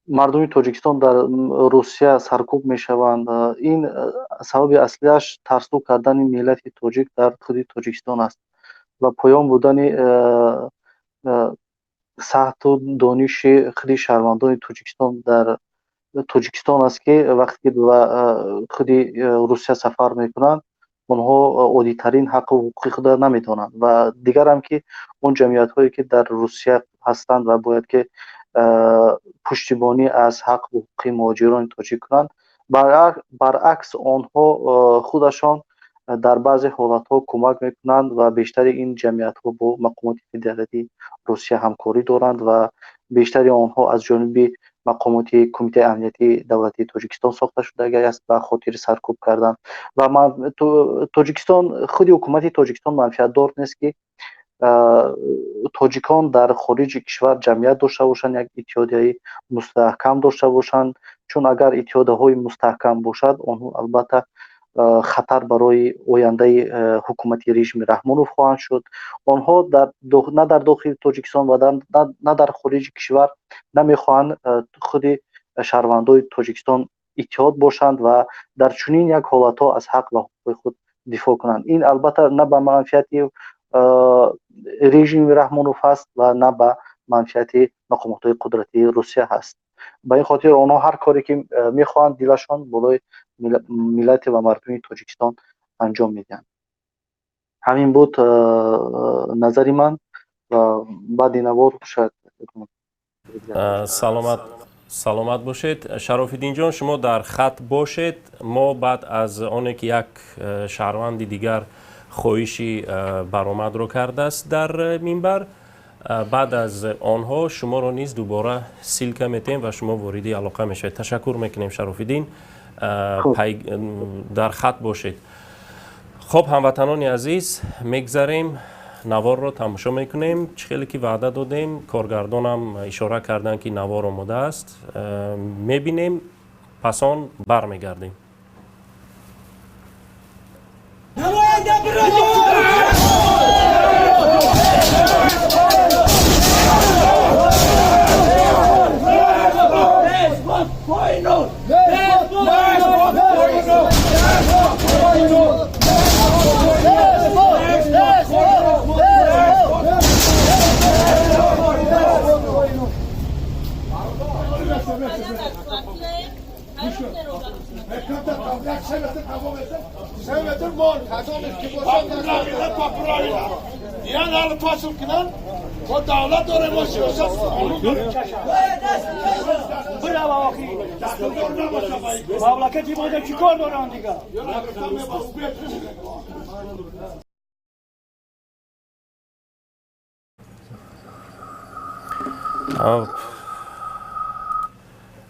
мардуми Тоҷикистон дар Русия саркӯб мешаванд, ин сабаби аслиаш тарсу кардани миллати тоҷик дар худи Тоҷикистон аст ва поён будани саҳту дониши худи шаҳрвандони Тоҷикистон дар Тоҷикистон аст, ки вақте ки ба худи Русия сафар мекунанд, онҳо оддитарин ҳаққу ҳуқуқи худро намедонанд. Ва дигарам, ки он ҷамъиятҳое, ки дар Русия ҳастанд ва бояд ки пуштибонӣ аз ҳаққу ҳуқуқи муҳоҷирони тоҷик кунанд, баръакс, онҳо худашон дар баъзе ҳолатҳо кӯмак мекунанд ва бештари ин ҷамъиятҳо бо мақомоти федеративии Русия ҳамкорӣ доранд ва бештари онҳо аз ҷониби мақомоти Кумитаи амниятии давлатии Тоҷикистон сохта шудагӣ аст ба хотири саркӯб кардан. Ва Тоҷикистон, худи ҳукумати Тоҷикистон манфиатдор нест, ки тоҷикон дар хориҷи кишвар ҷамъият дошта бошанд, як иттиҳодияи мустаҳкам дошта бошанд, чун агар иттиҳодияҳои мустаҳкам бошад, онҳо албатта хатар барои ояндаи ҳукумати режими Раҳмонов хоҳанд шуд. Онҳо на дар дохили Тоҷикистон ва на дар хориҷи кишвар намехоҳанд худи шаҳрвандои Тоҷикистон иттиҳод бошанд ва дар чунин як ҳолатҳо аз ҳақ ва ҳуқуқи худ дифоъ кунанд. Ин албатта на ба манфиати режими Раҳмонов ҳаст ва на ба манфиати мақомотҳои қудратии Русия ҳаст. Ба ин хотир онҳо ҳар коре, ки мехоҳанд, дилашон болои миллати ва мардуми Тоҷикистон анҷом медиҳанд. Ҳамин буд назари ман ва баъди навор шояд. Саломат бошед, Шарофиддинҷон, шумо дар хат бошед. Мо баъд аз оне ки як шаҳрванди дигар хоҳиши баромадро кардааст дар минбар, баъд аз онҳо шуморо низ дубора ссылка метем ва шумо вориди алоқа мешавед. Ташаккур мекунем, Шарофиддин, дар хат бошед. Хуб, ҳамватанони азиз, мегзарем, наворро тамошо мекунем. Чӣ хеле ки ваъда додем, коргардонам ишора карданд, ки навор омода аст. Мебинем, пас он бармегардем. Давлат дорем, мо сиёсат қонун дорем. Бирава охи. Мамлакати мо чӣ кор доранд дигар?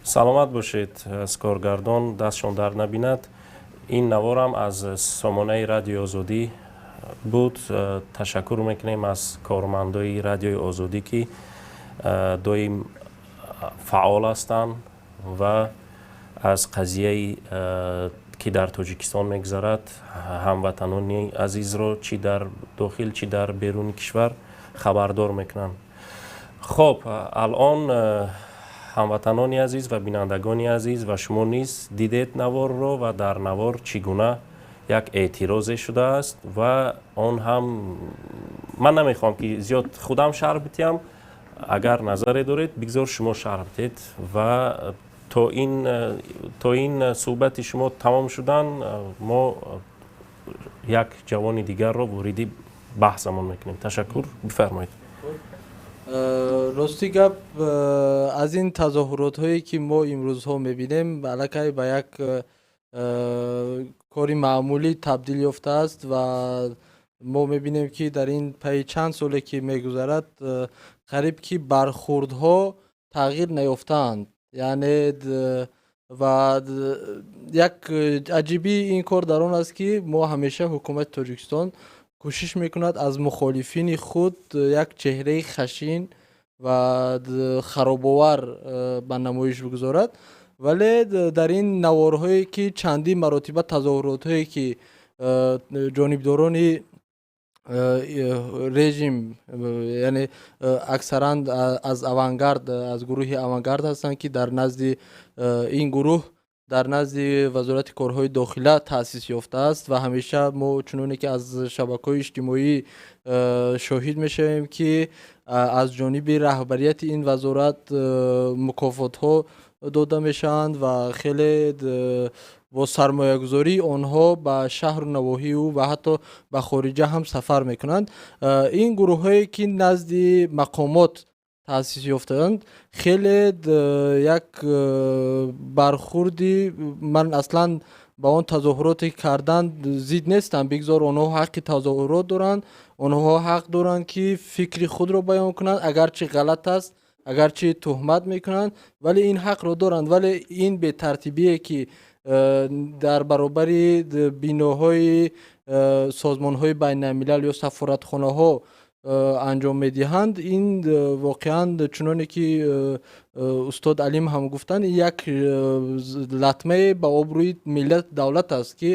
Саломат бошед, аз коргардон дастшон дард набинад. Ин наворам аз сомонаи Радиои Озодӣ буд. Ташаккур мекунем аз кормандои Радиои Озодӣ, ки доим фаъол ҳастанд ва аз қазияи, ки дар Тоҷикистон мегузарад, ҳамватанони азизро чӣ дар дохил, чӣ дар беруни кишвар хабардор мекунанд. Хоб, алон ҳамватанони азиз ва бинандагони азиз, ва шумо низ дидед наворро ва дар навор чӣ гуна як эътирозе шудааст. Ва он ҳам ман намехоҳам, ки зиёд худам шарҳ битиҳам. Агар назаре доред, бигзор шумо шарҳ битед ва то ин суҳбати шумо тамом шудан, мо як ҷавони дигарро вориди баҳсамон мекунем. Ташаккур, бифармоед. Рости гап, аз ин тазоҳуротҳое, ки мо имрӯзҳо мебинем, аллакай ба як кори маъмулӣ табдил ёфтааст ва мо мебинем, ки дар ин пайи чанд соле, ки мегузарад, қариб ки бархурдҳо тағйир наёфтаанд. Яъне ва як аҷибии ин кор дар он аст, ки мо ҳамеша ҳукумати Тоҷикистон кӯшиш мекунад аз мухолифини худ як чеҳраи хашин ва харобовар ба намоиш бигузорад, вале дар ин наворҳое, ки чандин маротиба тазоҳуротҳое, ки ҷонибдорони Режим, яъне аксаран аз Авангард, аз гурӯҳи Авангард ҳастанд, ки дар назди ин гурӯҳ дар назди Вазорати корҳои дохила таъсис ёфтааст. Ва ҳамеша мо, чуноне ки аз шабакаҳои иҷтимоӣ шоҳид мешавем, ки аз ҷониби раҳбарияти ин вазорат мукофотҳо дода мешаванд ва хеле бо сармоягузории онҳо ба шаҳру навоҳию ва ҳатто ба хориҷа ҳам сафар мекунанд. Ин гурӯҳҳое ки назди мақомот таъсис ёфтаанд, хеле як бархурди, ман аслан ба он тазоҳуроте кардан зид нестам, бигзор онҳо ҳаққи тазоҳурот доранд, онҳо ҳақ доранд, ки фикри худро баён кунанд, агарчи ғалат аст, агарчи туҳмат мекунанд, вале ин ҳақро доранд. Вале ин бетартибие ки дар баробари биноҳои созмонҳои байналмилал ё сафоратхонаҳо анҷом медиҳанд, ин воқеан, чуноне ки устод Алим ҳам гуфтанд, як латмае ба обрӯи миллат, давлат аст, ки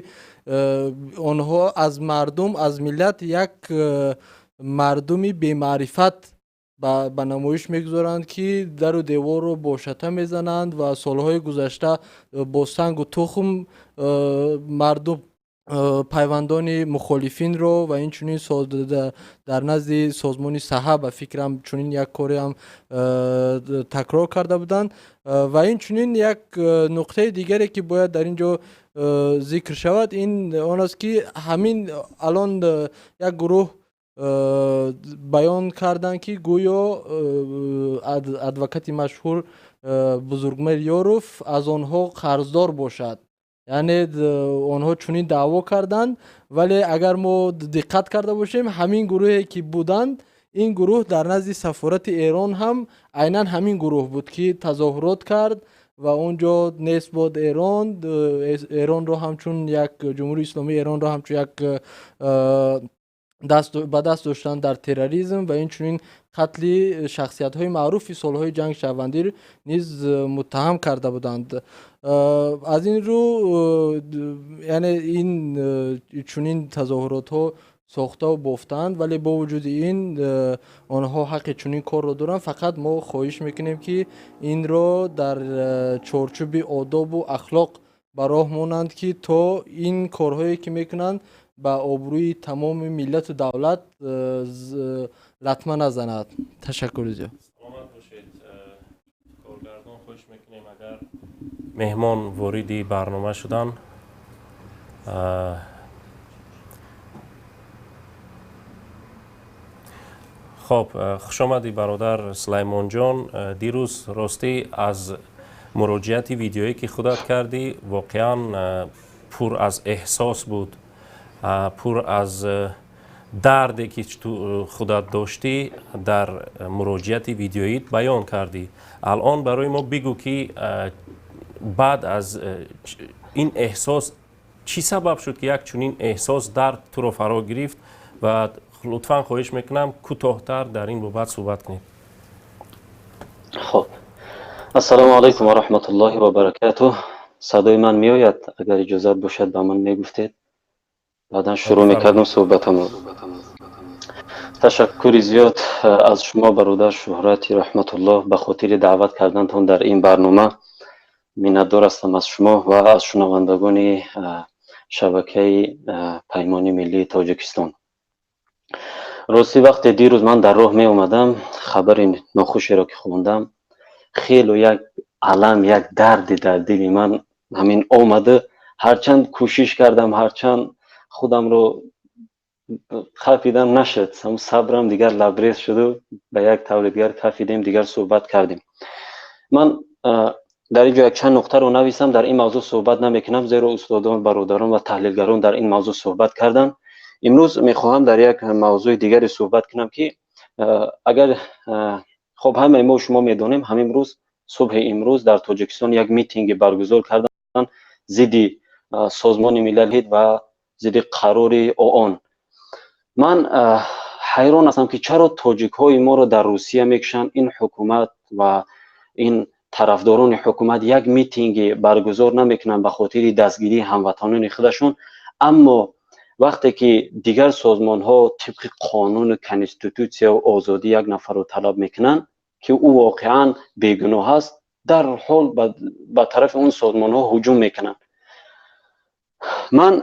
онҳо аз мардум, аз миллат як мардуми бемаърифат ба намоиш мегузоранд, ки дару деворро бо шата мезананд ва солҳои гузашта бо сангу тухм мардум, пайвандони мухолифинро ва инчунин дар назди созмони Саҳа, ба фикрам, чунин як кореам такрор карда буданд. Ва инчунин як нуқтаи дигаре, ки бояд дар ин ҷо зикр шавад, ин он аст, ки ҳамин алон як гурӯҳ баён карданд, ки гӯё адвокати машҳур Бузургмер Ёров аз онҳо қарздор бошад, яъне онҳо чунин даъво карданд. Вале агар мо диққат карда бошем, ҳамин гурӯҳе ки буданд, ин гурӯҳ дар назди сафорати Эрон ҳам айнан ҳамин гурӯҳ буд, ки тазоҳурот кард ва он ҷо нест буд Эрон, Эронро ҳамчун як, Ҷумҳурии Исломии Эронро ҳамчун як ба даст доштан дар терроризм ва инчунин қатли шахсиятҳои маъруфи солҳои ҷанги шаҳрвандӣ низ муттаҳам карда буданд. Аз ин рӯ, яъне ин чунин тазоҳуротҳо сохтаву бофтаанд, вале бо вуҷуди ин онҳо ҳаққи чунин корро доранд. Фақат мо хоҳиш мекунем, ки инро дар чорчӯби одобу ахлоқ ба роҳ монанд, ки то ин корҳое ки мекунанд, ба обрӯи тамоми миллату давлат латма назанад. Ташаккури зиёд. Саломат бошед. Коргардон, хоҳиш мекунем, агар меҳмон вориди барнома шуданд. Хоб, хушомадӣ, бародар Сулаймонҷон. Дирӯз, ростӣ, аз муроҷиати видеое, ки худат кардӣ, воқеан пур аз эҳсос буд, пур аз дарде, ки ту худат доштӣ, дар муроҷиати видеоит баён кардӣ. Алон барои мо бигӯ, ки баъд аз ин эҳсос чӣ сабаб шуд, ки як чунин эҳсос, дард туро фаро гирифт, ва лутфан хоҳиш мекунам, кӯтоҳтар дар ин бобат суҳбат кунед. Хоб, ассалому алайкум ва раҳматуллоҳи ва баракатуҳ. Садои ман меояд? Агар иҷозат бошад, ба ман мегуфтед, баъдан шурӯъ мекардам суҳбатамро. Ташаккури зиёд аз шумо, бародар Шӯҳрати Раҳматуллоҳ, ба хотири даъват кардантон дар ин барнома. Миннатдор ҳастам аз шумо ва аз шунавандагони шабакаи Паймони Миллии Тоҷикистон. Ростӣ, вақте дирӯз ман дар роҳ меомадам, хабари нохушеро ки хондам, хело як алам, як дарде дар дили ман ҳамин омада. Ҳарчанд кӯшиш кардам, ҳарчанд худамро хафидам, нашуд. Сабрам дигар лабрез шуду ба як таври дигар кафидем, дигар суҳбат кардем. Ман дар ин ҷо якчанд нуқтаро нависам, дар ин мавзӯъ суҳбат намекунам, зеро устодон, бародарон ва таҳлилгарон дар ин мавзӯъ суҳбат карданд. Имрӯз мехоҳам дар як мавзӯи дигаре суҳбат кунам, ки агар хоб, ҳамаи мо шумо медонем, ҳамин рӯз, субҳи имрӯз, дар Тоҷикистон як митинги баргузор карданд зидди Созмони Милал ва зидди қарори ООН. Ман ҳайрон ҳастам, ки чаро тоҷикҳои моро дар Русия мекушанд, ин ҳукумат ва ин тарафдорони ҳукумат як митинги баргузор намекунанд ба хотири дастгирии ҳамватанони худашон, аммо Вақте ки дигар созмонҳо тибқи қонуну конститутсияу озодӣ як нафарро талаб мекунанд, ки ӯ воқеан бегуноҳ аст, дарҳол ба тарафи он созмонҳо ҳуҷум мекунанд. Ман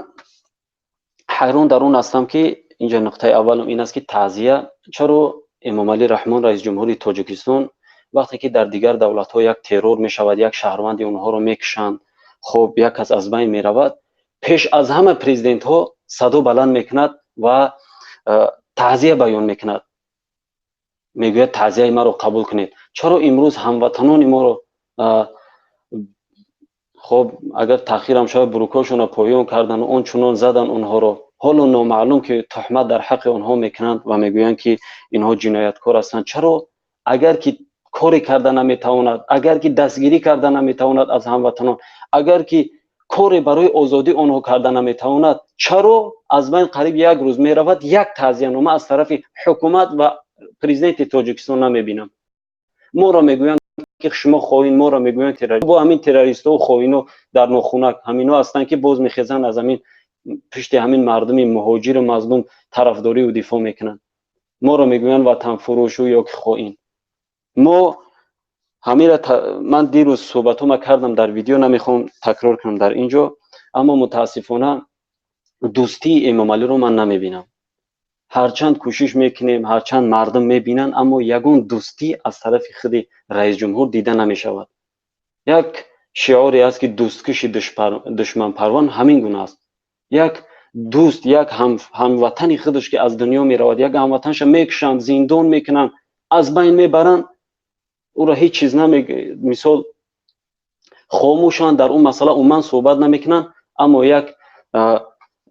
ҳайрон дар он ҳастам, ки инҷа нуқтаи аввалам ин аст, ки таъзия чаро Эмомалӣ Раҳмон, раиси ҷумҳури Тоҷикистон, вақте ки дар дигар давлатҳо як террор мешавад, як шаҳрванди онҳоро мекушанд, хоб, як кас аз байн меравад, пеш аз ҳама президентҳо садо баланд мекунад ва таъзия баён мекунад, мегӯяд: таъзияи маро қабул кунед. Чаро имрӯз ҳамватанони моро, хоб, агар таъхирам шавад, бурукҳошонро поён кардан, он чунон задан онҳоро, ҳоло номаълум ки туҳмат дар ҳаққи онҳо мекунанд ва мегӯянд, ки инҳо ҷинояткор ҳастанд. Чаро агар ки коре карда наметавонад, агар ки дастгирӣ карда наметавонад аз ҳамватанон, агар ки коре барои озодии онҳо карда наметавонад, чаро аз байн қариб як рӯз меравад, як таъзиянома аз тарафи ҳукумат ва президенти Тоҷикистон намебинам? Моро мегӯянд, ки шумо хоин, моро мегӯянд террорист. Бо ҳамин террористҳо, хоино дар нохунак ҳамино ҳастанд, ки боз мехезанд, аз ҳамин пушти ҳамин мардуми муҳоҷиру мазлум тарафдориву дифоъ мекунанд. Моро мегӯянд ватанфурӯшу ё ки хоин. Мо ҳамира, ман дирӯз суҳбатҳома кардам дар видео, намехоҳам такрор кунам дар ин ҷо, аммо мутаассифона дӯстии Эмомалиро ман намебинам. Ҳарчанд кӯшиш мекунем, ҳарчанд мардум мебинанд, аммо ягон дӯстӣ аз тарафи худи раисҷумҳур дида намешавад. Як шиоре аст, ки дӯсткуши душманпарвон ҳамин гуна аст. Як дӯст, як ҳамватани худаш, ки аз дунё меравад, як ҳамватанша мекушанд, зиндон мекунанд, аз байн мебаранд, ӯро ҳеҷ чиз наме, мисол, хомӯшанд, дар он масъала умуман суҳбат намекунанд. Аммо як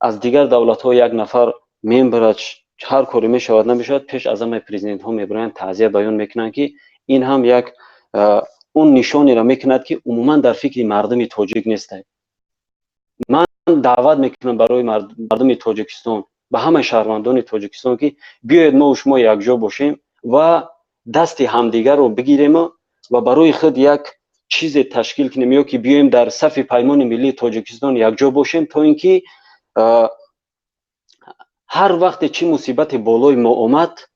аз дигар давлатҳо як нафар мебарад, ҳар коре мешавад, намешавад, пеш аз ҳамаи президентҳо мебароянд, таъзия баён мекунанд, ки ин ҳам як он нишонеро мекунад, ки умуман дар фикри мардуми тоҷик нестай. Ман даъват мекунам барои мардуми Тоҷикистон, ба ҳамаи шаҳрвандони Тоҷикистон, ки биёед мо шумо якҷо бошем ва дасти ҳамдигарро бигирему ва барои худ як чизе ташкил кунем, ё ки биёем дар сафи Паймони миллии Тоҷикистон якҷо бошем, то ин ки ҳар вақте чӣ мусибате болои мо омад,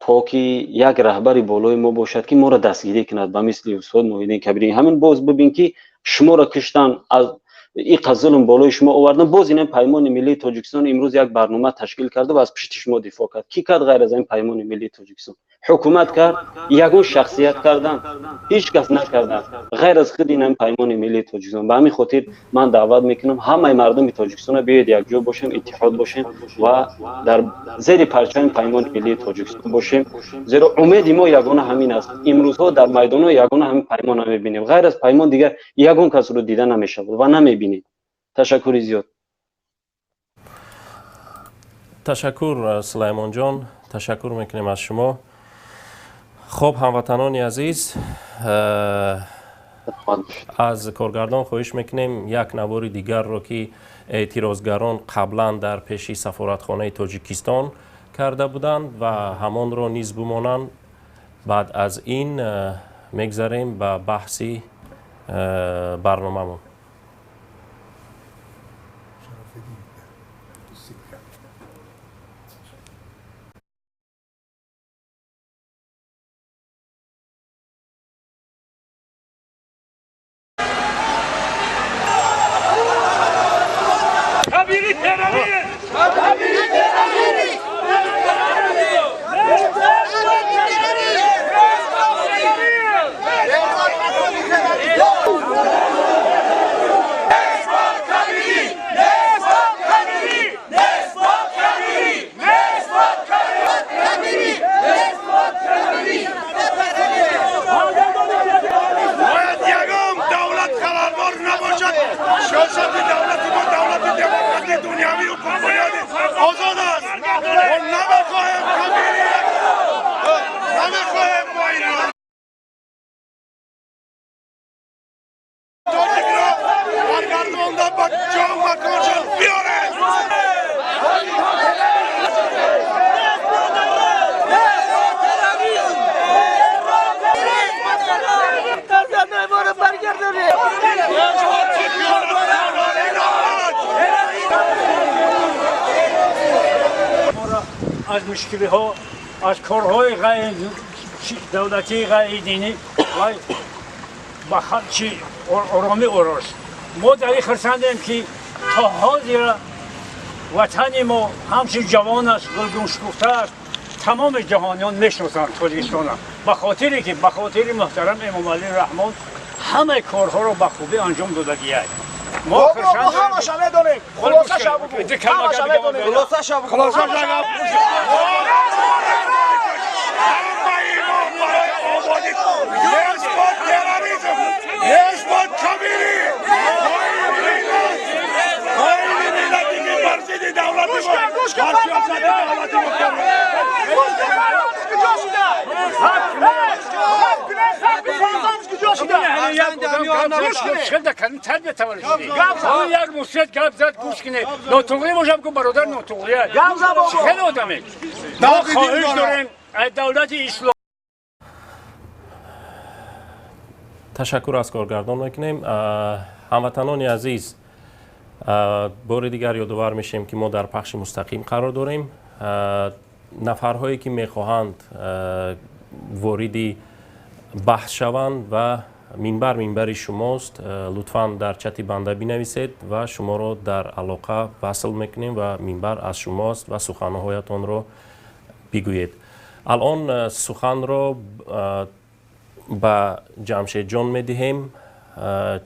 то ки як раҳбари болои мо бошад, ки моро дастгирӣ кунад, ба мисли устод Муҳиддин Кабирӣ. Ҳамин боз бибин, ки шуморо киштан, аз иқа зулм болои шумо овардан, боз ин Паймони миллии Тоҷикистон имрӯз як барнома ташкил карда ва аз пишти шумо дифоъ кард. Кӣ кард ғайр аз ин Паймони миллии Тоҷикистон? Ҳукумат кард? Ягон шахсият кардан? Ҳеҷ кас накардан ғайр аз худи ин Паймони миллии Тоҷикистон. Ба ҳамин хотир ман даъват мекунам ҳамаи мардуми Тоҷикистонро: биёед якҷо бошем, иттиҳод бошем ва дар зери парчами Паймони миллии Тоҷикистон бошем, зеро умеди мо ягона ҳамин аст. Имрӯзҳо дар майдонҳо ягона ҳамин паймонро мебинем, ғайр аз паймон дигар ягон касро дида намешавад ва намебинем. Ташаккури зиёд. Ташаккур, Сулаймонҷон, ташаккур мекунем аз шумо. Хоб, ҳамватанони азиз, аз коргардон хоҳиш мекунем як навори дигарро, ки эътирозгарон қаблан дар пеши сафоратхонаи Тоҷикистон карда буданд, ва ҳамонро низ бимонанд. Баъд аз ин мегзарем ба баҳси барномамон. Kabiri terörist! Kabiri terörist! باید یگام دولت خلالبار نباشد. سیاست دولت ما دولت دموکراتی دنیوی و Аз мушкилиҳо, аз корҳои ғайридавлатии, ғайридинӣ вай ба чи оромӣ орост. Мо дар ин хурсандем, ки то ҳозира ватани мо ҳамчун ҷавон аст, гулгун шукуфта аст. Тамоми ҷаҳониён мешиносанд Тоҷикистона, ба хотире ки ба хотири муҳтарам Эмомалӣ Раҳмон ҳамаи корҳоро ба хубӣ анҷом додагиай. Мо ҳамаша медонем. Хулосаша бугу, ҳамаша медонем. Хулосаша бугу. Хулосаша. Ҳамаи мо барои ободӣ. Нест бод терроризм, нест бод камирӣ, хоини миллати, ки бар зидди давлати мо, бар сиёсати давлати мо. Куҷо шуда? Куҷо шуда? Як мусият гап зад, гӯш кине. Нотуғрӣ бошам, ку, бародар, нотуғрия хеле одаме. Мо хоҳиш дорем аз давлати ислом. Ташаккур аз коргардон мекунем. Ҳамватанони азиз, бори дигар ёдовар мешавем, ки мо дар пахши мустақим қарор дорем. Нафарҳое ки мехоҳанд вориди баҳс шаванд ва минбар минбари шумост, лутфан дар чати банда бинависед ва шуморо дар алоқа васл мекунем ва минбар аз шумост ва суханҳоятонро бигӯед. Алон суханро ба Ҷамшедҷон медиҳем,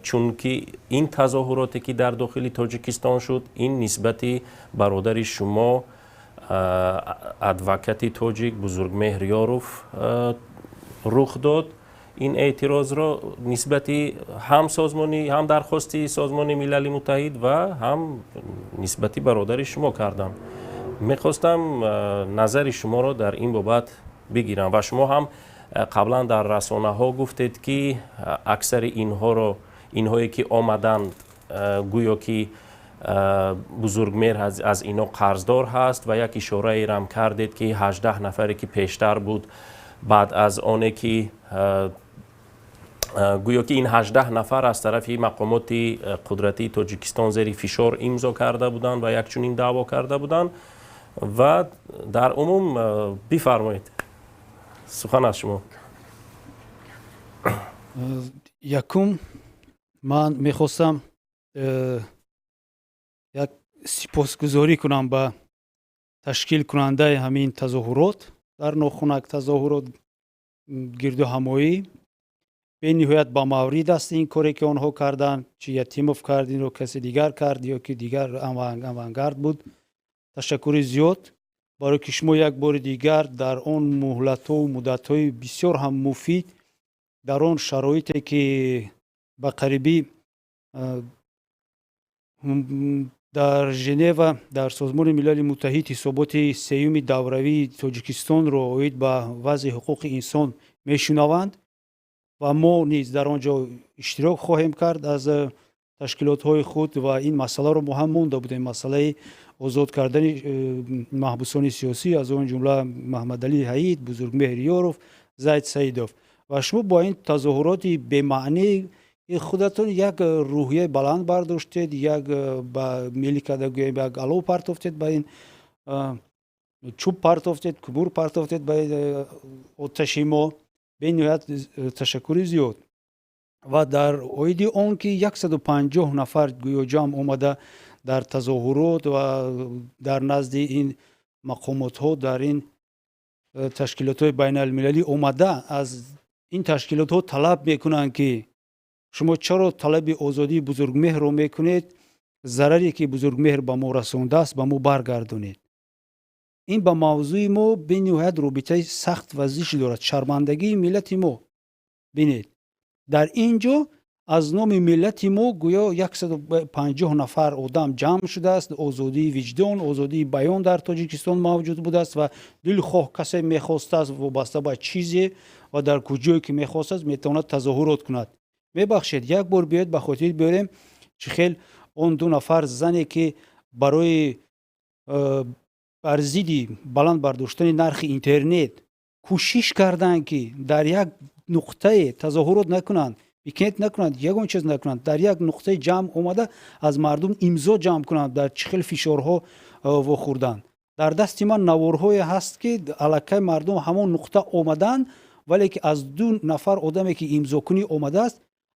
чунки ин тазоҳуроте, ки дар дохили Тоҷикистон шуд, ин нисбати бародари шумо, адвокати тоҷик Бузургмеҳр Ёров рух дод. Ин эътирозро нисбати ҳам созмони, ҳам дархости Созмони Милали Муттаҳид ва ҳам нисбати бародари шумо кардам. Мехостам назари шуморо дар ин бобат бигирам. Ва шумо ҳам қаблан дар расонаҳо гуфтед, ки аксари инҳоро, инҳое ки омаданд, гӯё ки Бузургмеҳр аз ино қарздор ҳаст ва як ишораерам кардед, ки 18 нафаре, ки пештар буд, баъд аз оне ки гӯё ки ин 18 нафар аз тарафи мақомоти қудратии Тоҷикистон зери фишор имзо карда буданд ва як чунин даъво карда буданд. Ва дар умум бифармоед, сухан аз шумо. Якум, ман мехостам як сипосгузорӣ кунам ба ташкилкунандаи ҳамин тазоҳурот дар Нохунак. Тазоҳурот, гирдуҳамоӣ бениҳоят ба маврид аст ин коре, ки онҳо карданд. Чи Ятимов кард инро, касе дигар кард ё ки дигар авангард буд, ташаккури зиёд, барои ки шумо як бори дигар дар он муҳлатҳову муддатҳои бисёр ҳам муфид, дар он шароите, ки ба қарибӣ дар Женева, дар Созмони Милали Муттаҳид ҳисоботи сеюми давравии Тоҷикистонро оид ба вазъи ҳуқуқи инсон мешунаванд ва мо низ дар он ҷо иштирок хоҳем кард аз ташкилотҳои худ ва ин масъаларо мо ҳам монда будем, масъалаи озод кардани маҳбусони сиёсӣ, аз он ҷумла Маҳмадалӣ Ҳаид, Бузургмеҳр Ёров, Зайд Саидов. Ва шумо бо ин тазоҳуроти бемаънӣ худатон як рӯҳияи баланд бардоштед, як ба милли карда гӯем, як алов партофтед, ба ин чӯб партофтед, кубур партофтед ба оташи мо. Бениҳоят ташаккури зиёд. Ва дар оиди он ки 150 нафар гӯё ҷамъ омада дар тазоҳурот ва дар назди ин мақомотҳо, дар ин ташкилотҳои байналмилалӣ омада, аз ин ташкилотҳо талаб мекунанд, ки шумо чаро талаби озодии Бузургмеҳрро мекунед, зараре, ки Бузургмеҳр ба мо расондааст, ба мо баргардонед. Ин ба мавзӯи мо бениҳоят робитаи сахт ва зич дорад. Шармандагии миллати мо, бинед, дар ин ҷо аз номи миллати мо гӯё 150 нафар одам ҷамъ шудааст. Озодии виҷдон, озодии баён дар Тоҷикистон мавҷуд будааст ва дилхоҳ касе мехостааст, вобаста ба чизе ва дар куҷое ки мехостааст, метавонад тазоҳурот кунад. Мебахшед, як бор биёед ба хотир биёрем, чӣ хел он ду нафар зане, ки барои бар зидди баланд бардоштани нархи интернет кӯшиш карданд, ки дар як нуқтае тазоҳурот накунанд, пикет накунанд, ягон чиз накунанд, дар як нуқтаи ҷамъ омада аз мардум имзо ҷамъ кунанд, дар чӣ хел фишорҳо вохӯрданд. Дар дасти ман наворҳое ҳаст, ки аллакай мардум ҳамон нуқта омаданд, вале ки аз ду нафар одаме, ки имзокунӣ омадааст,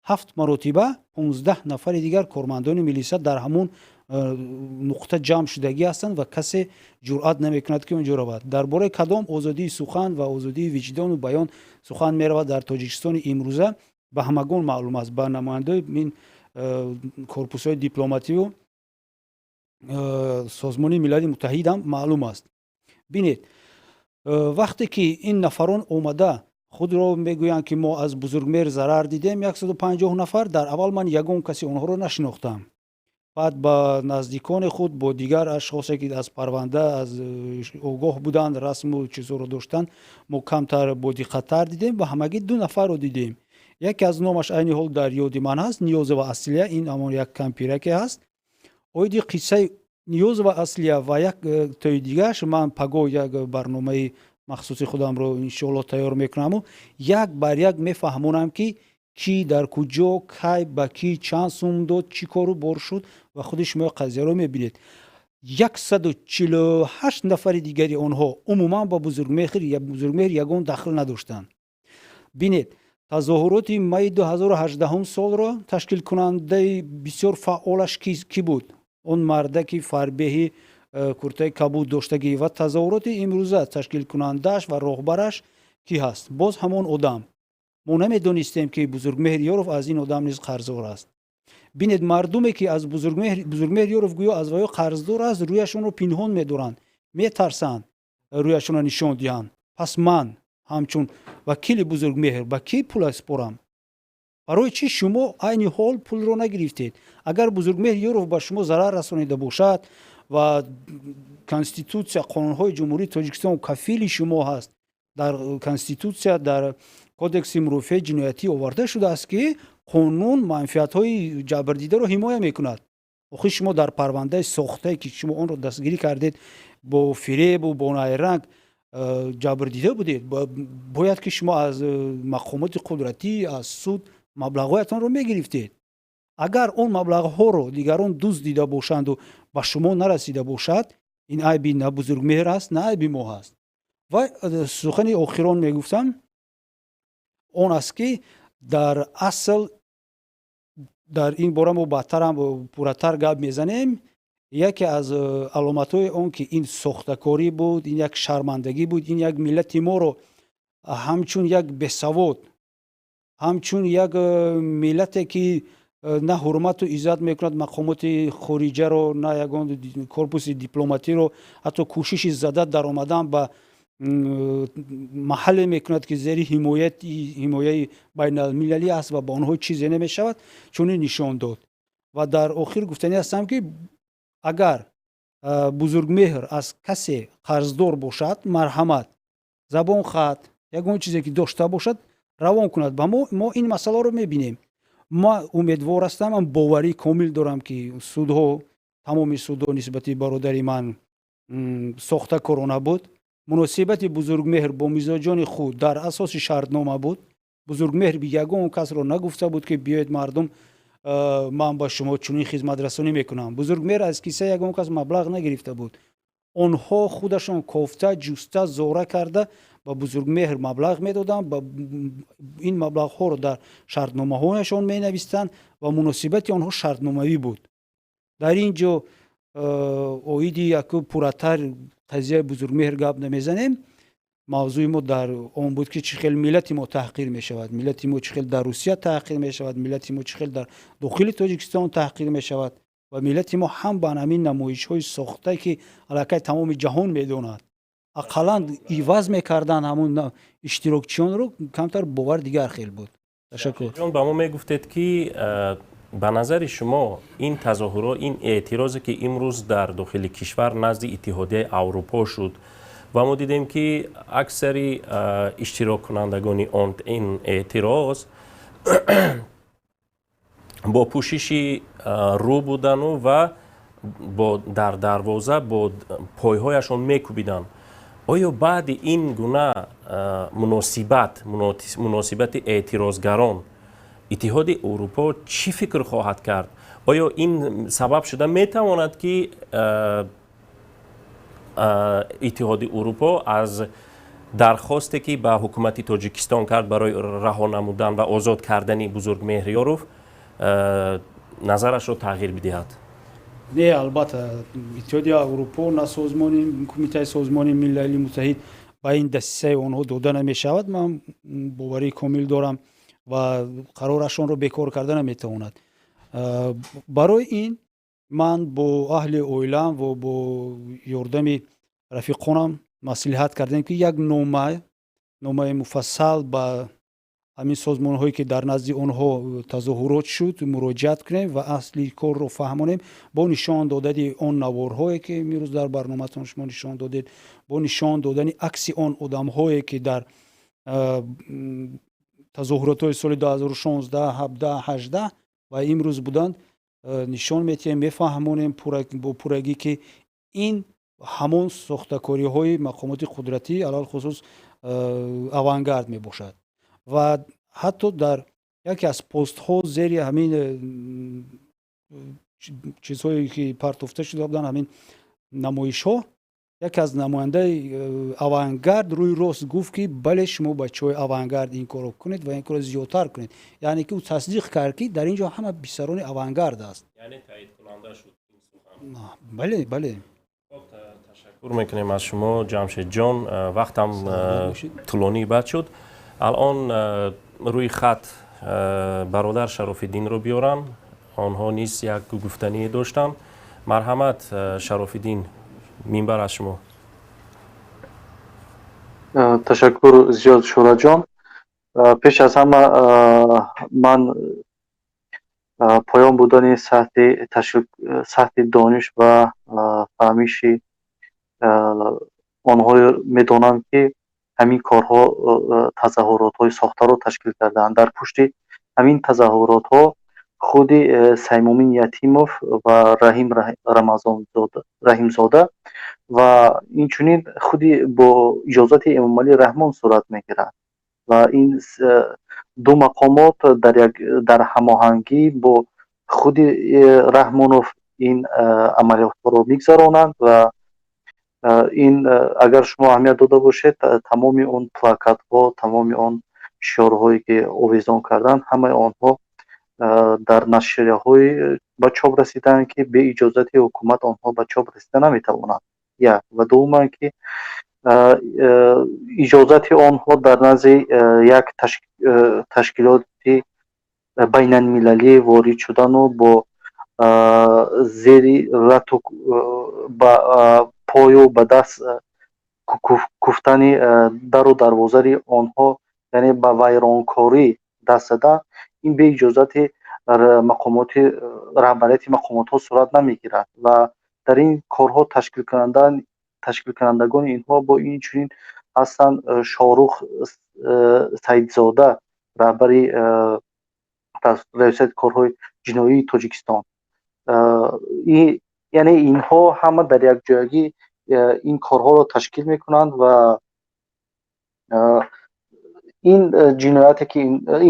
ҳафт маротиба 15 нафари дигар кормандони милиса дар ҳамон нуқта ҷамъ шудагӣ ҳастанд ва касе ҷуръат намекунад, ки он ҷо равад. Дар бораи кадом озодии сухан ва озодии виҷдону баён сухан меравад дар Тоҷикистони имрӯза? Ба ҳамагон маълум аст, ба намояндаои ин корпусҳои дипломативу Созмони Милали Муттаҳидам маълум аст. Бинед, вақте ки ин нафарон омада худро мегӯянд, ки мо аз Бузургмеҳр зарар дидем, 150 нафар, дар аввал ман ягон каси онҳоро нашинохтам. Баъд ба наздикони худ, бо дигар ашхосе, ки аз парванда аз огоҳ буданд, расму чизҳоро доштанд, мо камтар бодиққаттар дидем ва ҳамагӣ ду нафарро дидем. Яке аз номаш айни ҳол дар ёди ман ҳаст, Ниёзова Аслия, ин ҳамон як кампираке ҳаст. Оиди қиссаи Ниёзова Аслия ва як тои дигааш ман пагоҳ як барномаи махсуси худамро иншоалло тайёр мекунаму як бар як мефаҳмонам, ки кӣ дар куҷо, кай, ба кӣ чанд сум дод, чӣ кору бор шуд, ва худи шумо қазияро мебинед. 148 нафари дигари онҳо умуман ба Бузургмеҳр ягон дахл надоштанд. Бинед, тазоҳуроти майи 2018 солро ташкилкунандаи бисёр фаъолаш кӣ буд? Он мардаки фарбеҳи куртаи кабуд доштагӣ. Ва тазоҳуроти имрӯза ташкилкунандааш ва роҳбараш кӣ ҳаст? Боз ҳамон одам. Мо намедонистем, ки Бузургмеҳр Ёров аз ин одам низ қарздор аст. Бинед, мардуме, ки аз Бузургмеҳр Ёров гӯё аз ваё қарздор аст, рӯяшонро пинҳон медоранд, метарсанд рӯяшонро нишон диҳанд. Пас ман ҳамчун вакили Бузургмеҳр ба кӣ пул спорам? Барои чӣ шумо айни ҳол пулро нагирифтед? Агар Бузургмеҳр Ёров ба шумо зарар расонида бошад ва Конститутсия, қонунҳои Ҷумҳурии Тоҷикистон кафили шумо ҳаст, дар Конститутсия, дар Кодекси мурофиаи ҷиноятӣ оварда шудааст, ки қонун манфиатҳои ҷабрдидаро ҳимоя мекунад. Охир шумо дар парвандаи сохтае, ки шумо онро дастгирӣ кардед, бо фиребу бо найранг ҷабрдида будед, бояд ки шумо аз мақомоти қудратӣ, аз суд маблағҳоятонро мегирифтед. Агар он маблағҳоро дигарон дуздида бошанду ба шумо нарасида бошад, ин айби на Бузургмеҳр аст, на айби мо ҳаст. Ва сухани охирон мегуфтам он аст, ки дар асл дар ин бора мо баъдтарам пурратар гап мезанем. Яке аз аломатҳои он, ки ин сохтакорӣ буд, ин як шармандагӣ буд, ин як миллати моро ҳамчун як бесавод, ҳамчун як миллате, ки на ҳурмату иззат мекунад мақомоти хориҷаро, на ягон корпуси дипломатиро, ҳатто кӯшиши зада даромадан ба маҳалле мекунад, ки зери ҳимояи байналмилалӣ аст ва ба онҳо чизе намешавад, чунин нишон дод. Ва дар охир гуфтанӣ ҳастам, ки агар Бузургмеҳр аз касе қарздор бошад, марҳамат, забон хат, ягон чизе ки дошта бошад, равон кунад ба мо, мо ин масъаларо мебинем. Ма умедвор ҳастам, ман боварии комил дорам, ки судҳо, тамоми судҳо нисбати бародари ман сохтакорона буд. Муносибати Бузургмеҳр бо мизоҷони худ дар асоси шартнома буд. Бузургмеҳр ягон касро нагуфта буд, ки биёед, мардум, ман ба шумо чунин хизматрасонӣ мекунам. Бузургмеҳр аз кисаи ягон кас маблағ нагирифта буд. Онҳо худашон кофта, ҷуста, зора карда ба Бузургмеҳр маблағ медоданд, ин маблағҳоро дар шартномаҳояшон менавистанд ва муносибати онҳо шартномавӣ буд. Дар ин ҷо оиди яку пурратар қазияи Бузургмеҳр гап намезанем. Мавзӯи мо дар он буд, ки чӣ хел миллати мо таҳқир мешавад, миллати мо чӣ хел дар Русия таҳқир мешавад, миллати мо чӣ хел дар дохили Тоҷикистон таҳқир мешавад ва миллати мо ҳам ба ҳамин намоишҳои сохта, ки аллакай тамоми ҷаҳон медонад, ақаллан иваз мекарданд ҳамун иштирокчиёнро, камтар бовар дигар хел буд. Ташаккур. Ҷон, ба мо мегуфтед, ки ба назари шумо ин тазоҳурот, ин эътирозе, ки имрӯз дар дохили кишвар назди Иттиҳодияи Аврупо шуд ва мо дидем, ки аксари иштироккунандагони он ин эътироз бо пӯшиши рӯ будану ва дар дарвоза бо пойҳояшон мекӯбиданд, оё баъди ин гуна муносибат, муносибати эътирозгарон, Иттиҳоди Аврупо чӣ фикр хоҳад кард? Оё ин сабаб шуда метавонад, ки Иттиҳоди Урупо аз дархосте, ки ба ҳукумати Тоҷикистон кард барои раҳо намудан ва озод кардани Бузургмеҳр Ёров, назарашро тағйир бидиҳад? Не, албатта, Иттиҳоди Аврупо, на созмони Кумитаи Созмони Милали Муттаҳид ба ин дасисаи онҳо дода намешавад. Ман боварии комил дорам ва қарорашонро бекор карда наметавонад. Барои ин ман бо аҳли оилаам ва бо ёрдами рафиқонам маслиҳат кардем, ки як номаи муфассал ба ҳамин созмонҳое, ки дар назди онҳо тазоҳурот шуд, муроҷиат кунем ва асли корро фаҳмонем бо нишон додани он наворҳое, ки имрӯз дар барноматон шумо нишон додед, бо нишон додани акси он одамҳое, ки дар тазоҳуротҳои соли 2016, 17, 18 ва имрӯз буданд, нишон метиҳем, мефаҳмонем бо пуррагӣ, ки ин ҳамон сохтакориҳои мақомоти қудратӣ, алалхусус Авангард мебошад. Ва ҳатто дар яке аз постҳо зери ҳамин чизҳое, ки партофта шуда буданд, ҳамин намоишҳо, яке аз намояндаи Авангард рӯи рост гуфт, ки бале, шумо бачаҳои Авангард ин корро кунед ва ин корро зиёдтар кунед. Яъне ки ӯ тасдиқ кард, ки дар ин ҷо ҳама писарони Авангард аст. Бале. Ташаккур мекунем аз шумо, Ҷамшедҷон. Вақтам тӯлонӣ бад шуд. Алон рӯи хат бародар Шарофиддинро биёрам. Онҳо низ як гуфтание доштанд. Марҳамат, Шарофиддин, минбар аз шумо. Ташаккур зиёд, Шӯраҷон. Пеш аз ҳама ман поён будани сатҳи дониш ва фаҳмиши онҳое медонам, ки ҳамин корҳо, тазоҳуротҳои сохтаро ташкил кардаанд. Дар пушти ҳамин тазоҳуротҳо худи Саймумин Ятимов ва Раҳим Раҳимзода ва инчунин худи бо иҷозати Эмомалӣ Раҳмон сурат мегирад ва ин ду мақомот дар ҳамоҳангӣ бо худи Раҳмонов ин амалиётҳоро мегузаронанд. Ва ин, агар шумо аҳамият дода бошед, тамоми он плакатҳо, тамоми он шиорҳое, ки овезон карданд, ҳамаи онҳо дар нашрияҳои ба чоп расидаанд, ки бе иҷозати ҳукумат онҳо ба чоп расида наметавонанд. Як ва дуввуман, ки иҷозати онҳо дар назди як ташкилоти байналмилалӣ ворид шудану бо зери лату ба пою ба даст куфтани дару дарвозаи онҳо, яъне ба вайронкорӣ даст задан, ин бе иҷозати мақомоти раҳбарияти мақомотҳо сурат намегирад. Ва дар ин корҳо ташкилкунандагони инҳо бо инчунин ҳастанд Шоҳрух Саидзода, раҳбари Раёсати корҳои ҷиноии Тоҷикистон. Яъне инҳо ҳама дар якҷоягӣ ин корҳоро ташкил мекунанд ва ин ҷинояте, ки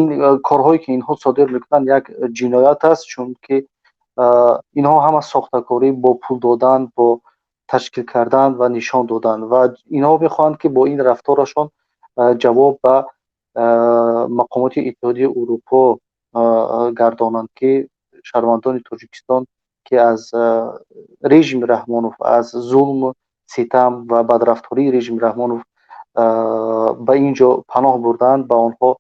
ин корҳое, ки инҳо содир мекунанд, як ҷиноят аст, чунки инҳо ҳама сохтакорӣ бо пул додан, бо ташкил кардан ва нишон додан, ва инҳо мехоҳанд, ки бо ин рафторашон ҷавоб ба мақомоти Иттиҳодияи Урупо гардонанд, ки шаҳрвандони Тоҷикистон, ки аз режими Раҳмонов, аз зулму ситам ва бадрафтории режими Раҳмонов ба ин ҷо паноҳ бурданд, ба онҳо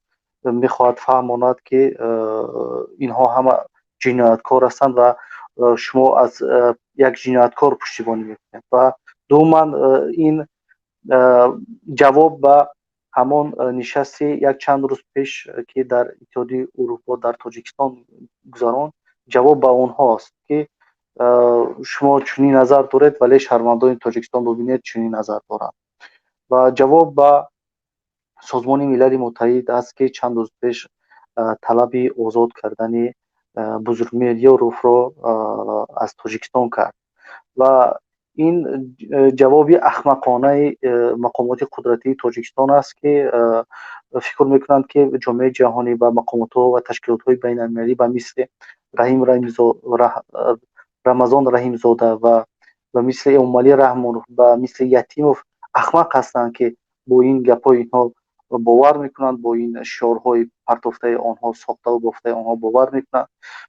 мехоҳад фаҳмонад, ки инҳо ҳама ҷинояткор ҳастанд ва шумо аз як ҷинояткор пуштибонӣ мекунед. Ва дуввуман, ин ҷавоб ба ҳамон нишасти як чанд рӯз пеш, ки дар Иттиҳоди Урупо дар Тоҷикистон гузаронд, ҷавоб ба онҳост, ки шумо чунин назар доред, вале шаҳрвандони Тоҷикистон, бубинед, чунин назар доранд. Ва ҷавоб ба Созмони Милали Муттаҳид аст, ки чанд рӯз пеш талаби озод кардани Бузургмеҳр Ёровро аз Тоҷикистон кард. Ва ин ҷавоби ахмақонаи мақомоти қудратии Тоҷикистон аст, ки фикр мекунанд, ки ҷомеаи ҷаҳонӣ ва мақомотҳо ва ташкилотҳои байналмилалӣ ба мисли Раҳим Рамазон Раҳимзода ва Ба мисли Эмомалӣ Раҳмонов, ба мисли Ятимов ахмақ ҳастанд, ки бо ин гапҳои инҳо бовар мекунанд, бо ин шиорҳои партофтаи онҳо, сохтаву бофтаи онҳо бовар мекунанд.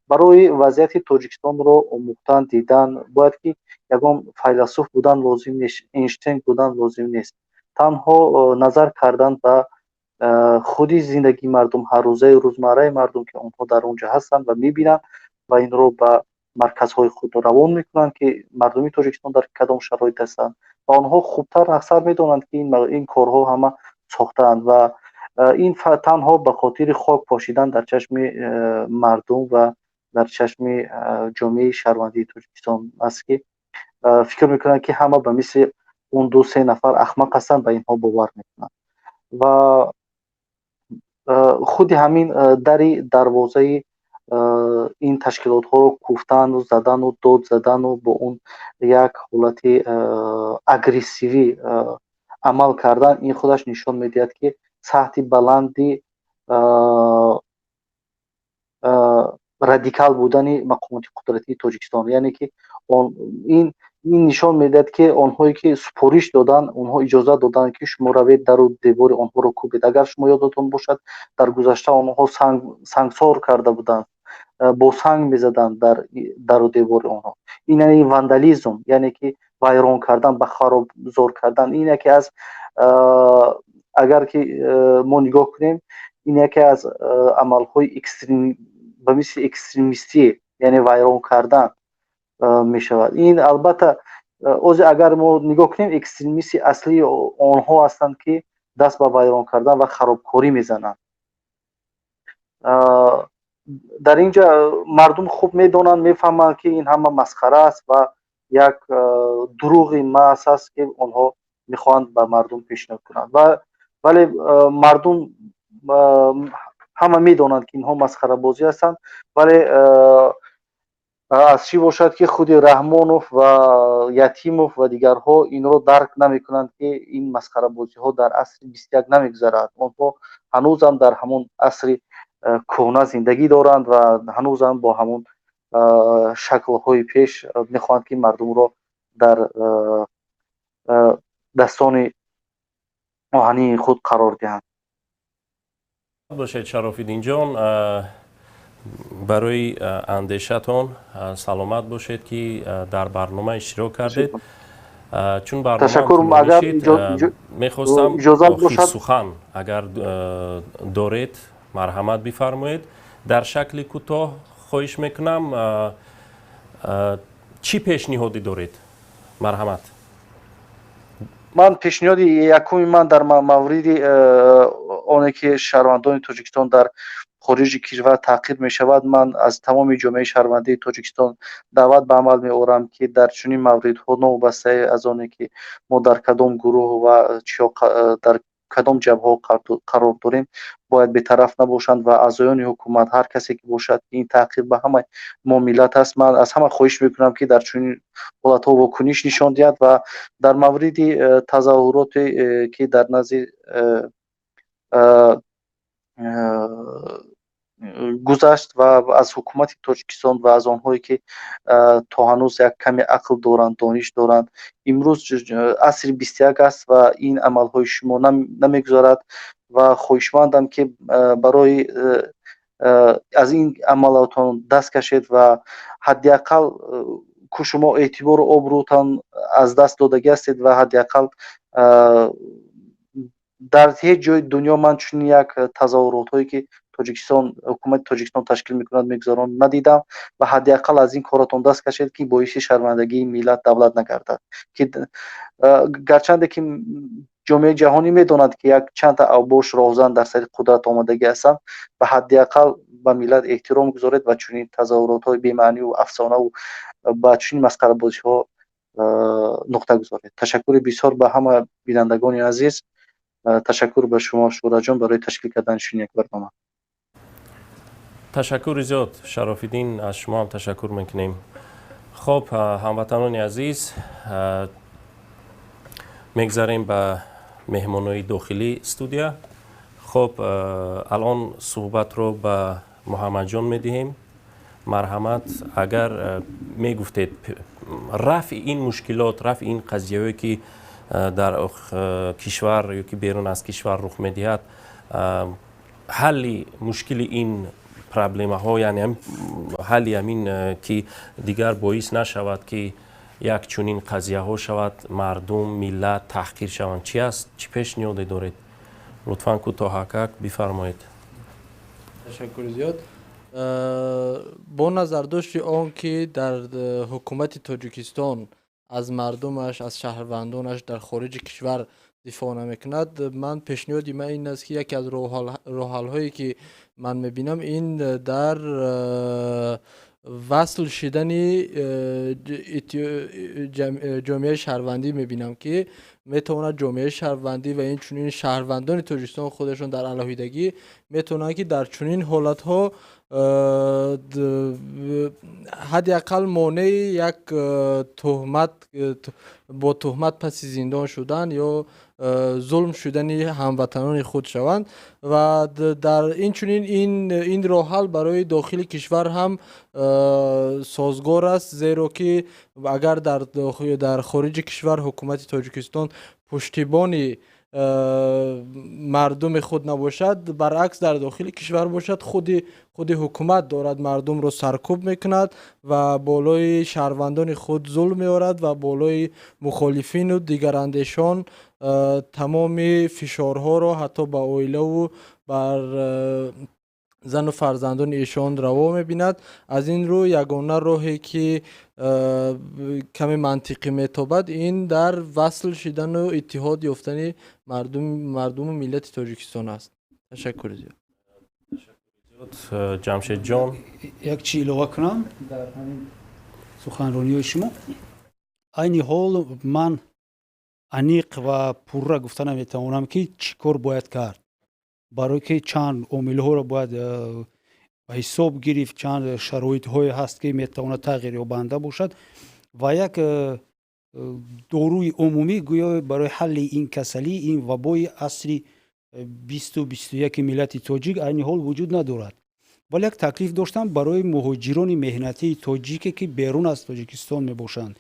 Барои вазъияти Тоҷикистонро омӯхтан, дидан бояд ки ягон файласуф будан лозим нест, Эйнштейн будан лозим нест. Танҳо назар кардан ба худи зиндагии мардум, ҳаррӯзаи рӯзмарраи мардум, ки онҳо дар он ҷо ҳастанд ва мебинанд ва инро ба марказҳои худ равон мекунанд, ки мардуми Тоҷикистон дар кадом шароит ҳастанд, ва онҳо хубтар аксар медонанд, ки ин корҳо ҳама сохтаанд ва ин танҳо ба хотири хок пошидан дар чашми мардум ва дар чашми ҷомеаи шаҳрвандии Тоҷикистон аст, ки фикр мекунанд, ки ҳама ба мисли он ду се нафар ахмақ ҳастанд, ба инҳо бовар мекунанд. Ва худи ҳамин дари дарвозаи ин ташкилотҳоро кӯфтану задану дод задану бо он як ҳолати агрессивӣ амал кардан, ин худаш нишон медиҳад, ки сатҳи баланди радикал будани мақомоти қудратии Тоҷикистон, яъне ки ин нишон медиҳад, ки онҳое ки супориш доданд, онҳо иҷозат доданд, ки шумо равед, дару девори онҳоро кӯбед. Агар шумо ёдатон бошад, дар гузашта онҳо сангсор карда буданд, бо санг мезаданд дар дару девори онҳо. Ин яъне вандализм, яъне ки вайрон кардан, ба харобзор кардан. Ин яке аз, агар ки мо нигоҳ кунем, ин яке аз амалҳои ба мисли экстремистӣ, яъне вайрон кардан мешавад. Ин албатта ози агар мо нигоҳ кунем, экстремисти аслии онҳо ҳастанд, ки даст ба вайрон кардан ва харобкорӣ мезананд. Дар ин ҷа мардум хуб медонанд, мефаҳманд, ки ин ҳама масхара аст ва як дурӯғи маҳз аст, ки онҳо мехоҳанд ба мардум пешниҳод кунанд. Ва вале мардум ҳама медонанд, ки инҳо масхарабозӣ ҳастанд. Вале аз чӣ бошад, ки худи Раҳмонов ва Ятимов ва дигарҳо инро дарк намекунанд, ки ин масхарабозиҳо дар асри 21 намегузарад. Онҳо ҳанӯзам дар ҳамон асри кӯҳна зиндагӣ доранд ва ҳанӯзам бо ҳамон шаклҳои пеш мехоҳанд, ки мардумро дар дастони оҳании худ қарор диҳанд. Бошед, Шарофиддинҷон, барои андешатон. Саломат бошед, ки дар барнома иштирок кардед. Чун барнома мехостам, охир сухан агар доред, марҳамат бифармоед дар шакли кӯтоҳ, хоҳиш мекунам. Чӣ пешниҳодӣ доред? Марҳамат. Ман пешниҳоди якуми ман дар мавриди оне ки шаҳрвандони Тоҷикистон дар хориҷи кишвар таъқиб мешавад, ман аз тамоми ҷомеаи шаҳрвандии Тоҷикистон даъват ба амал меорам, ки дар чунин мавридҳо, новобаста аз оне ки мо дар кадом гурӯҳ ва чиё дар кадом ҷабҳаҳо қарор дорем, бояд бетараф набошанд ва аъзоёни ҳукумат, ҳар касе ки бошад, ин таъқиб ба ҳамаи мо миллат аст. Ман аз ҳама хоҳиш мекунам, ки дар чунин ҳолатҳо вокуниш нишон диҳад. Ва дар мавриди тазоҳуроте ки дар назди гузашт, ва аз ҳукумати Тоҷикистон ва аз онҳое ки то ҳанӯз як каме ақл доранд, дониш доранд, имрӯз асри 21 аст ва ин амалҳои шумо намегузарад. Ва хоҳишмандам, ки барои аз ин амалотон даст кашед ва ҳадди ақал ку шумо эътибору обрӯтон аз даст додагӣ ҳастед. Ва ҳадди ақал дар ҳеҷ ҷои дунё ман чунин як тазоҳуротҳое ки Тоҷикистон, ҳукумати Тоҷикистон ташкил мекунад, мегузарон, надидам. Ва ҳадди ақал аз ин коратон даст кашед, ки боиси шармандагии миллат, давлат нагардад, ки гарчанде ки ҷомеаи ҷаҳонӣ медонад, ки як чандта авбош, роҳзан дар сари қудрат омадагӣ ҳастанд, ва ҳадди ақал ба миллат эҳтиром гузоред ва чунин тазоҳуротҳои бемаъниву афсонаву ба чунин масхарабозиҳо нуқта гузоред. Ташаккури бисёр ба ҳама бинандагони азиз. Ташаккур ба шумо, Шӯраҷон, барои ташкил кардани чунин як барнома. Ташаккури зиёд, Шарофиддин, аз шумо ҳам ташаккур мекунем. Хоб, ҳамватанони азиз, мегзарем ба меҳмонои дохилии студия. Хоб, алон суҳбатро ба Муҳаммадҷон медиҳем. Марҳамат, агар мегуфтед, рафъи ин мушкилот, рафъи ин қазияҳое, ки дар кишвар ё ки берун аз кишвар рух медиҳад, ҳалли мушкили ин проблемаҳо, яъне ҳалли ҳамин, ки дигар боис нашавад, ки як чунин қазияҳо шавад, мардум, миллат таҳқир шаванд, чӣ аст? Чӣ пешниҳоде доред? Лутфан кӯтоҳакак бифармоед. Ташаккури зиёд. Бо назардошти он ки дар ҳукумати Тоҷикистон аз мардумаш, аз шаҳрвандонаш дар хориҷи кишвар дифоъ намекунад, ман пешниҳоди ман ин аст, ки яке аз роҳҳалҳое, ки ман мебинам, ин дар васл шидани ҷомеаи шаҳрвандӣ мебинам, ки метавонад ҷомеаи шаҳрвандӣ ва инчунин шаҳрвандони Тоҷикистон худашон дар алоҳидагӣ метавонанд, ки дар чунин ҳолатҳо ҳадди ақал монеи як туҳмат, бо туҳмат паси зиндон шудан ё зулм шудани ҳамватанони худ шаванд. Ва дар инчунин ин роҳҳал барои дохили кишвар ҳам созгор аст, зеро ки агар дар хориҷи кишвар ҳукумати Тоҷикистон пуштибони мардуми худ набошад, баръакс, дар дохили кишвар бошад, худи ҳукумат дорад мардумро саркӯб мекунад ва болои шаҳрвандони худ зулм меорад ва болои мухолифину дигарандешон тамоми фишорҳоро ҳатто ба оилаву бар зану фарзандони эшон раво мебинад. Аз ин рӯ ягона роҳе, ки каме мантиқӣ метобад, ин дар васл шидану иттиҳод ёфтани мардуму миллати Тоҷикистон аст. Ташаккури зиёд. Ҷамшедҷон. Як чи илова кунам дар ҳамин суханрониҳои шумо. Айни ҳол ман аниқ ва пурра гуфта наметавонам, ки чӣ кор бояд кард, барое ки чанд омилҳоро бояд ба ҳисоб гирифт, чанд шароитҳое ҳаст, ки метавонад тағйирёбанда бошад ва як доруи умумӣ гӯё барои ҳалли ин касалӣ, ин вабои асри 20-у 21-и миллати тоҷик айни ҳол вуҷуд надорад. Вале як таклиф доштам барои муҳоҷирони меҳнатии тоҷике, ки берун аз Тоҷикистон мебошанд.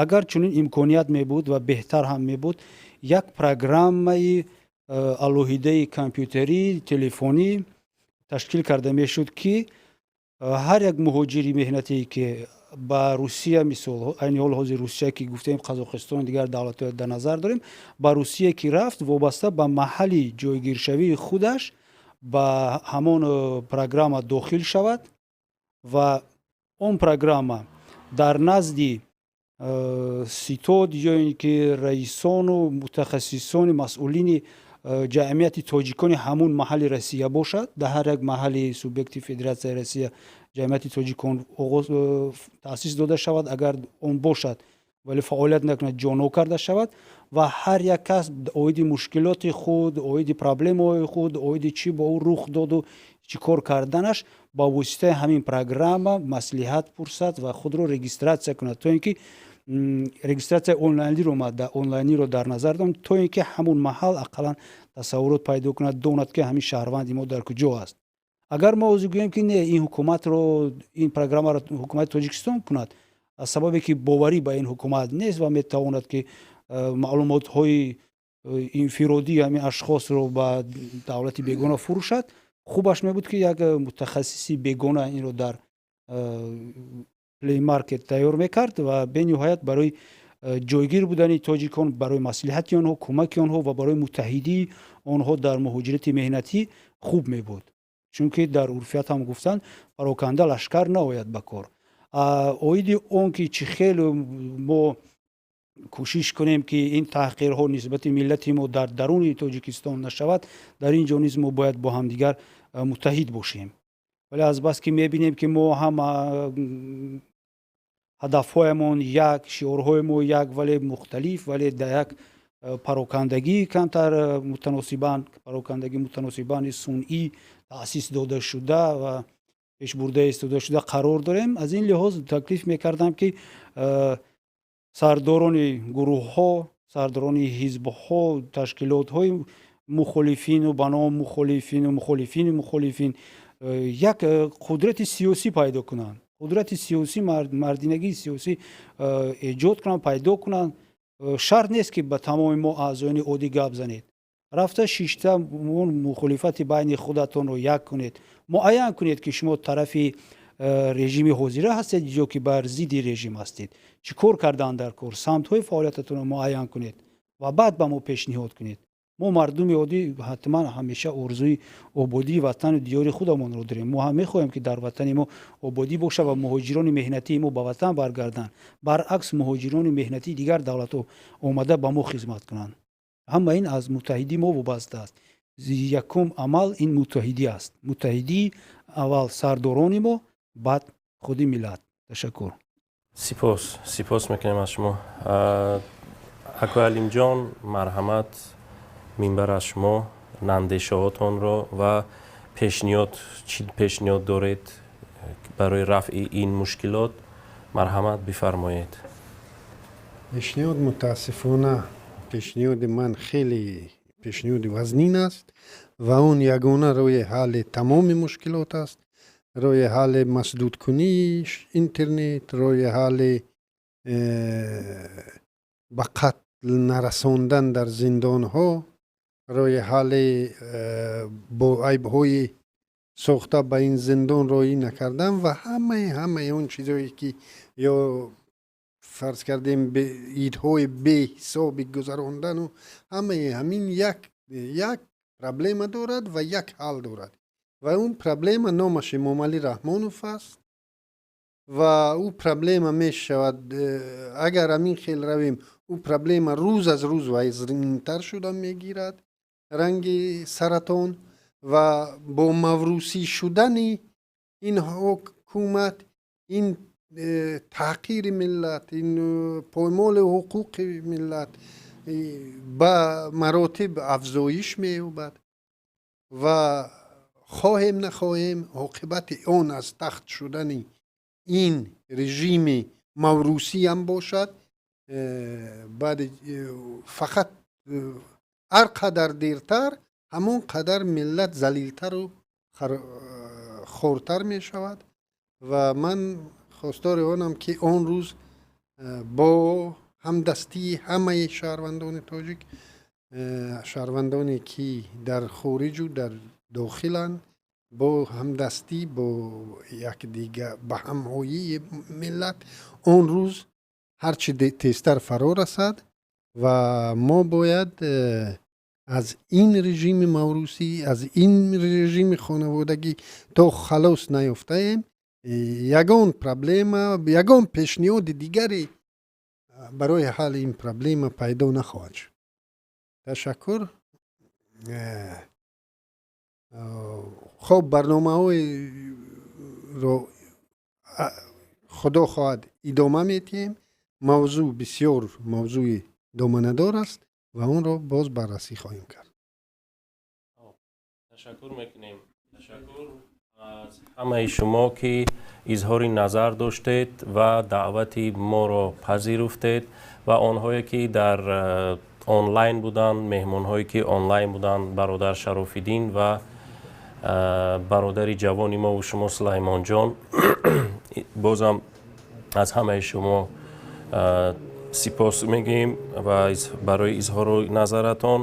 Агар чунин имконият мебуд ва беҳтар ҳам мебуд, як программаи алоҳидаи компютерӣ, телефонӣ ташкил карда мешуд, ки ҳар як муҳоҷири меҳнатие, ки ба Русия, мисол, айни ҳол ҳозир Русия ки гуфтем, Қазоқистон, дигар давлатҳо дар назар дорем, ба Русия ки рафт, вобаста ба маҳалли ҷойгиршавии худаш ба ҳамон программа дохил шавад ва он программа дар назди ситод ё ин ки раисону мутахассисони масъулини ҷамъияти тоҷикони ҳамун маҳалли Россия бошад. Дар ҳар як маҳалли субъекти Федератсияи Россия ҷамъияти тоҷикон таъсис дода шавад, агар он бошад, вале фаъолият накунад, ҷоно карда шавад ва ҳар як кас оиди мушкилоти худ, оиди проблемаҳои худ, оиди чӣ бо ӯ рух доду чӣ кор карданаш ба воситаи ҳамин программа маслиҳат пурсад ва худро регистрация кунад, то ин ки регистрацияи онлайниро дар назар дорам, то ин ки ҳамун маҳал ақаллан тасаввурот пайдо кунад, донад, ки ҳамин шаҳрванди мо дар куҷо аст. Агар мо ҳозир гӯем, ки не, ин ҳукуматро, ин программаро ҳукумати Тоҷикистон кунад, аз сабабе ки боварӣ ба ин ҳукумат нест ва метавонад, ки маълумотҳои инфиродии ҳамин ашхосро ба давлати бегона фурӯшад, хубаш мебуд, ки як мутахассиси бегона инро дар Play Market тайёр мекард ва бениҳоят барои ҷойгир будани тоҷикон, барои маслиҳати онҳо, кӯмаки онҳо ва барои муттаҳидии онҳо дар муҳоҷирати меҳнатӣ хуб мебуд. Чунки дар урфият ҳам гуфтанд: пароканда лашкар наояд ба кор. Оиди он ки чӣ хел мо кӯшиш кунем, ки ин таҳқирҳо нисбати миллати мо дар даруни Тоҷикистон нашавад, дар ин ҷо низ мо бояд бо ҳамдигар муттаҳид бошем. Вале азбаски мебинем, ки мо ҳам ҳадафҳоямон як, шиорҳои мо як, вале мухталиф, вале дар як парокандагӣ, камтар мутаносибан парокандагӣ, мутаносибани сунъӣ таъсис дода шуда ва пешбурда истода шуда қарор дорем. Аз ин лиҳоз таклиф мекардам, ки сардорони гурӯҳҳо, сардорони ҳизбҳо, ташкилотҳои мухолифину ба ном мухолифину мухолифини мухолифин. Як қудрати сиёсӣ пайдо кунанд, қудрати сиёсӣ, мардинагии сиёсӣ эҷод кунанд, пайдо кунанд. Шарт нест, ки ба тамоми мо аъзоёни оддӣ гап занед. Рафта шишта мухолифати байни худатонро як кунед, муайян кунед, ки шумо тарафи режими ҳозира ҳастед ё ки бар зидди режим ҳастед, чӣ кор кардан дар кор, самтҳои фаъолиятатонро муайян кунед ва баъд ба мо пешниҳод кунед. Мо, мардуми оддӣ, ҳатман ҳамеша орзуи ободии ватану диёри худамонро дорем. Мо ҳам мехоҳем, ки дар ватани мо ободӣ бошад ва муҳоҷирони меҳнатии мо ба ватан баргарданд, баръакс, муҳоҷирони меҳнатии дигар давлатҳо омада ба мо хизмат кунанд. Ҳама ин аз муттаҳидӣ мо вобаста аст. Якум амал ин муттаҳидӣ аст, муттаҳидии аввал сардорони мо, баъд худи миллат. Ташаккур. Сипос, сипос мекунем аз шумо. Акои Алимҷон, марҳамат, минбар аз шумо. Андешаҳотонро ва пешниҳод, чӣ пешниҳод доред барои рафъи ин мушкилот, марҳамат, бифармоед. Пешниҳод, мутаассифона, пешниҳоди ман хеле пешниҳоди вазнин аст ва он ягона роҳи ҳалли тамоми мушкилот аст: роҳи ҳалли масдудкунии интернет, роҳи ҳалли ба қатл нарасондан дар зиндонҳо, роҳи ҳалли бо айбҳои сохта ба ин зиндон роҳӣ накардан ва ҳамаи он чизое, ки ё фарз кардем, идҳои беҳисоби гузарондану ҳамаи ҳамин як проблема дорад ва як ҳал дорад ва он проблема номаш Эмомалӣ Раҳмонов аст. Ва ӯ проблема мешавад, агар ҳамин хел равем, ӯ проблема рӯз аз рӯз вазнинтар шуда мегирад, ранги саратон, ва бо маврусӣ шудани ин ҳукумат, ин таҳқири миллат, ин поймоли ҳуқуқи миллат ба маротиб афзоиш меёбад ва хоҳем нахоҳем, оқибати он аз тахт шудани ин режими маврусӣ ҳам бошад, баъди фақат ҳар қадар дертар, ҳамон қадар миллат залилтару хортар мешавад. Ва ман хостори онам, ки он рӯз бо ҳамдастии ҳамаи шаҳрвандони тоҷик, шаҳрвандоне ки дар хориҷу дар дохиланд, бо ҳамдастӣ, бо якдига, ба ҳамҳоии миллат, он рӯз ҳарчи тезтар фаро расад ва мо бояд аз ин режими маврусӣ, аз ин режими хонаводагӣ то халос наёфтаем, ягон проблема, ягон пешниҳоди дигаре барои ҳалли ин проблема пайдо нахоҳад шуд. Ташаккур. Хоб, барномаҳоро, худо хоҳад, идома медиҳем. Мавзӯъ бисёр мавзӯи доманадор аст ва онро боз баррасӣ хоҳем кард. Ташаккур мекунем, ташаккур аз ҳамаи шумо, ки изҳори назар доштед ва даъвати моро пазируфтед, ва онҳое ки дар онлайн буданд, меҳмонҳое ки онлайн буданд, бародар Шарофиддин ва бародари ҷавони мову шумо Сулаймонҷон. Бозам аз ҳамаи шумо сипос мегӯем ва барои изҳору назаратон.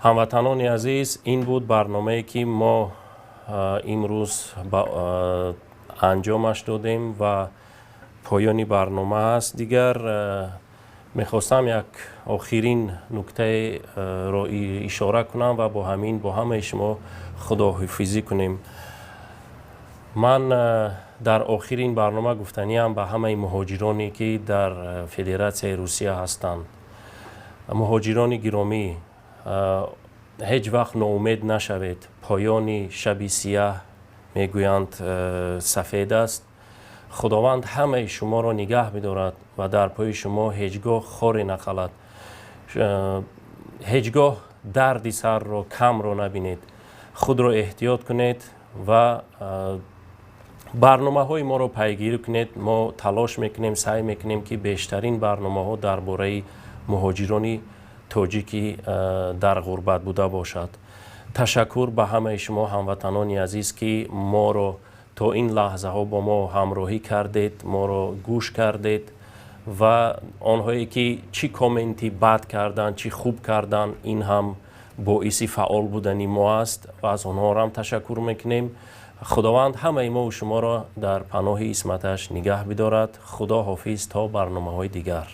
Ҳамватанони азиз, ин буд барномае, ки мо имрӯз анҷомаш додем ва поёни барнома аст. Дигар мехостам як охирин нуктаеро ишора кунам ва бо ҳамин бо ҳамаи шумо худоҳофизӣ кунем. Ман дар охири ин барнома гуфтаниам ба ҳамаи муҳоҷироне, ки дар Федератсияи Русия ҳастанд: муҳоҷирони гиромӣ, ҳеҷ вақт ноумед нашавед. Поёни шаби сияҳ, мегӯянд, сафед аст. Худованд ҳамаи шуморо нигаҳ бидорад ва дар пои шумо ҳеҷ гоҳ хоре нахалад, ҳеҷ гоҳ дарди сарро камро набинед. Худро эҳтиёт кунед ва барномаҳои моро пайгирӣ кунед. Мо талош мекунем, саъй мекунем, ки бештарин барномаҳо дар бораи муҳоҷирони тоҷикӣ дар ғурбат буда бошад. Ташаккур ба ҳамаи шумо, ҳамватанони азиз, ки моро то ин лаҳзаҳо бо мо ҳамроҳӣ кардед, моро гӯш кардед, ва онҳое ки чӣ комменти бад карданд, чӣ хуб карданд, ин ҳам боиси фаъол будани мо аст ва аз онҳоро ташаккур мекунем. Худованд ҳамаи мову шуморо дар паноҳи исматаш нигаҳ бидорад. Худо ҳофиз то барномаҳои дигар.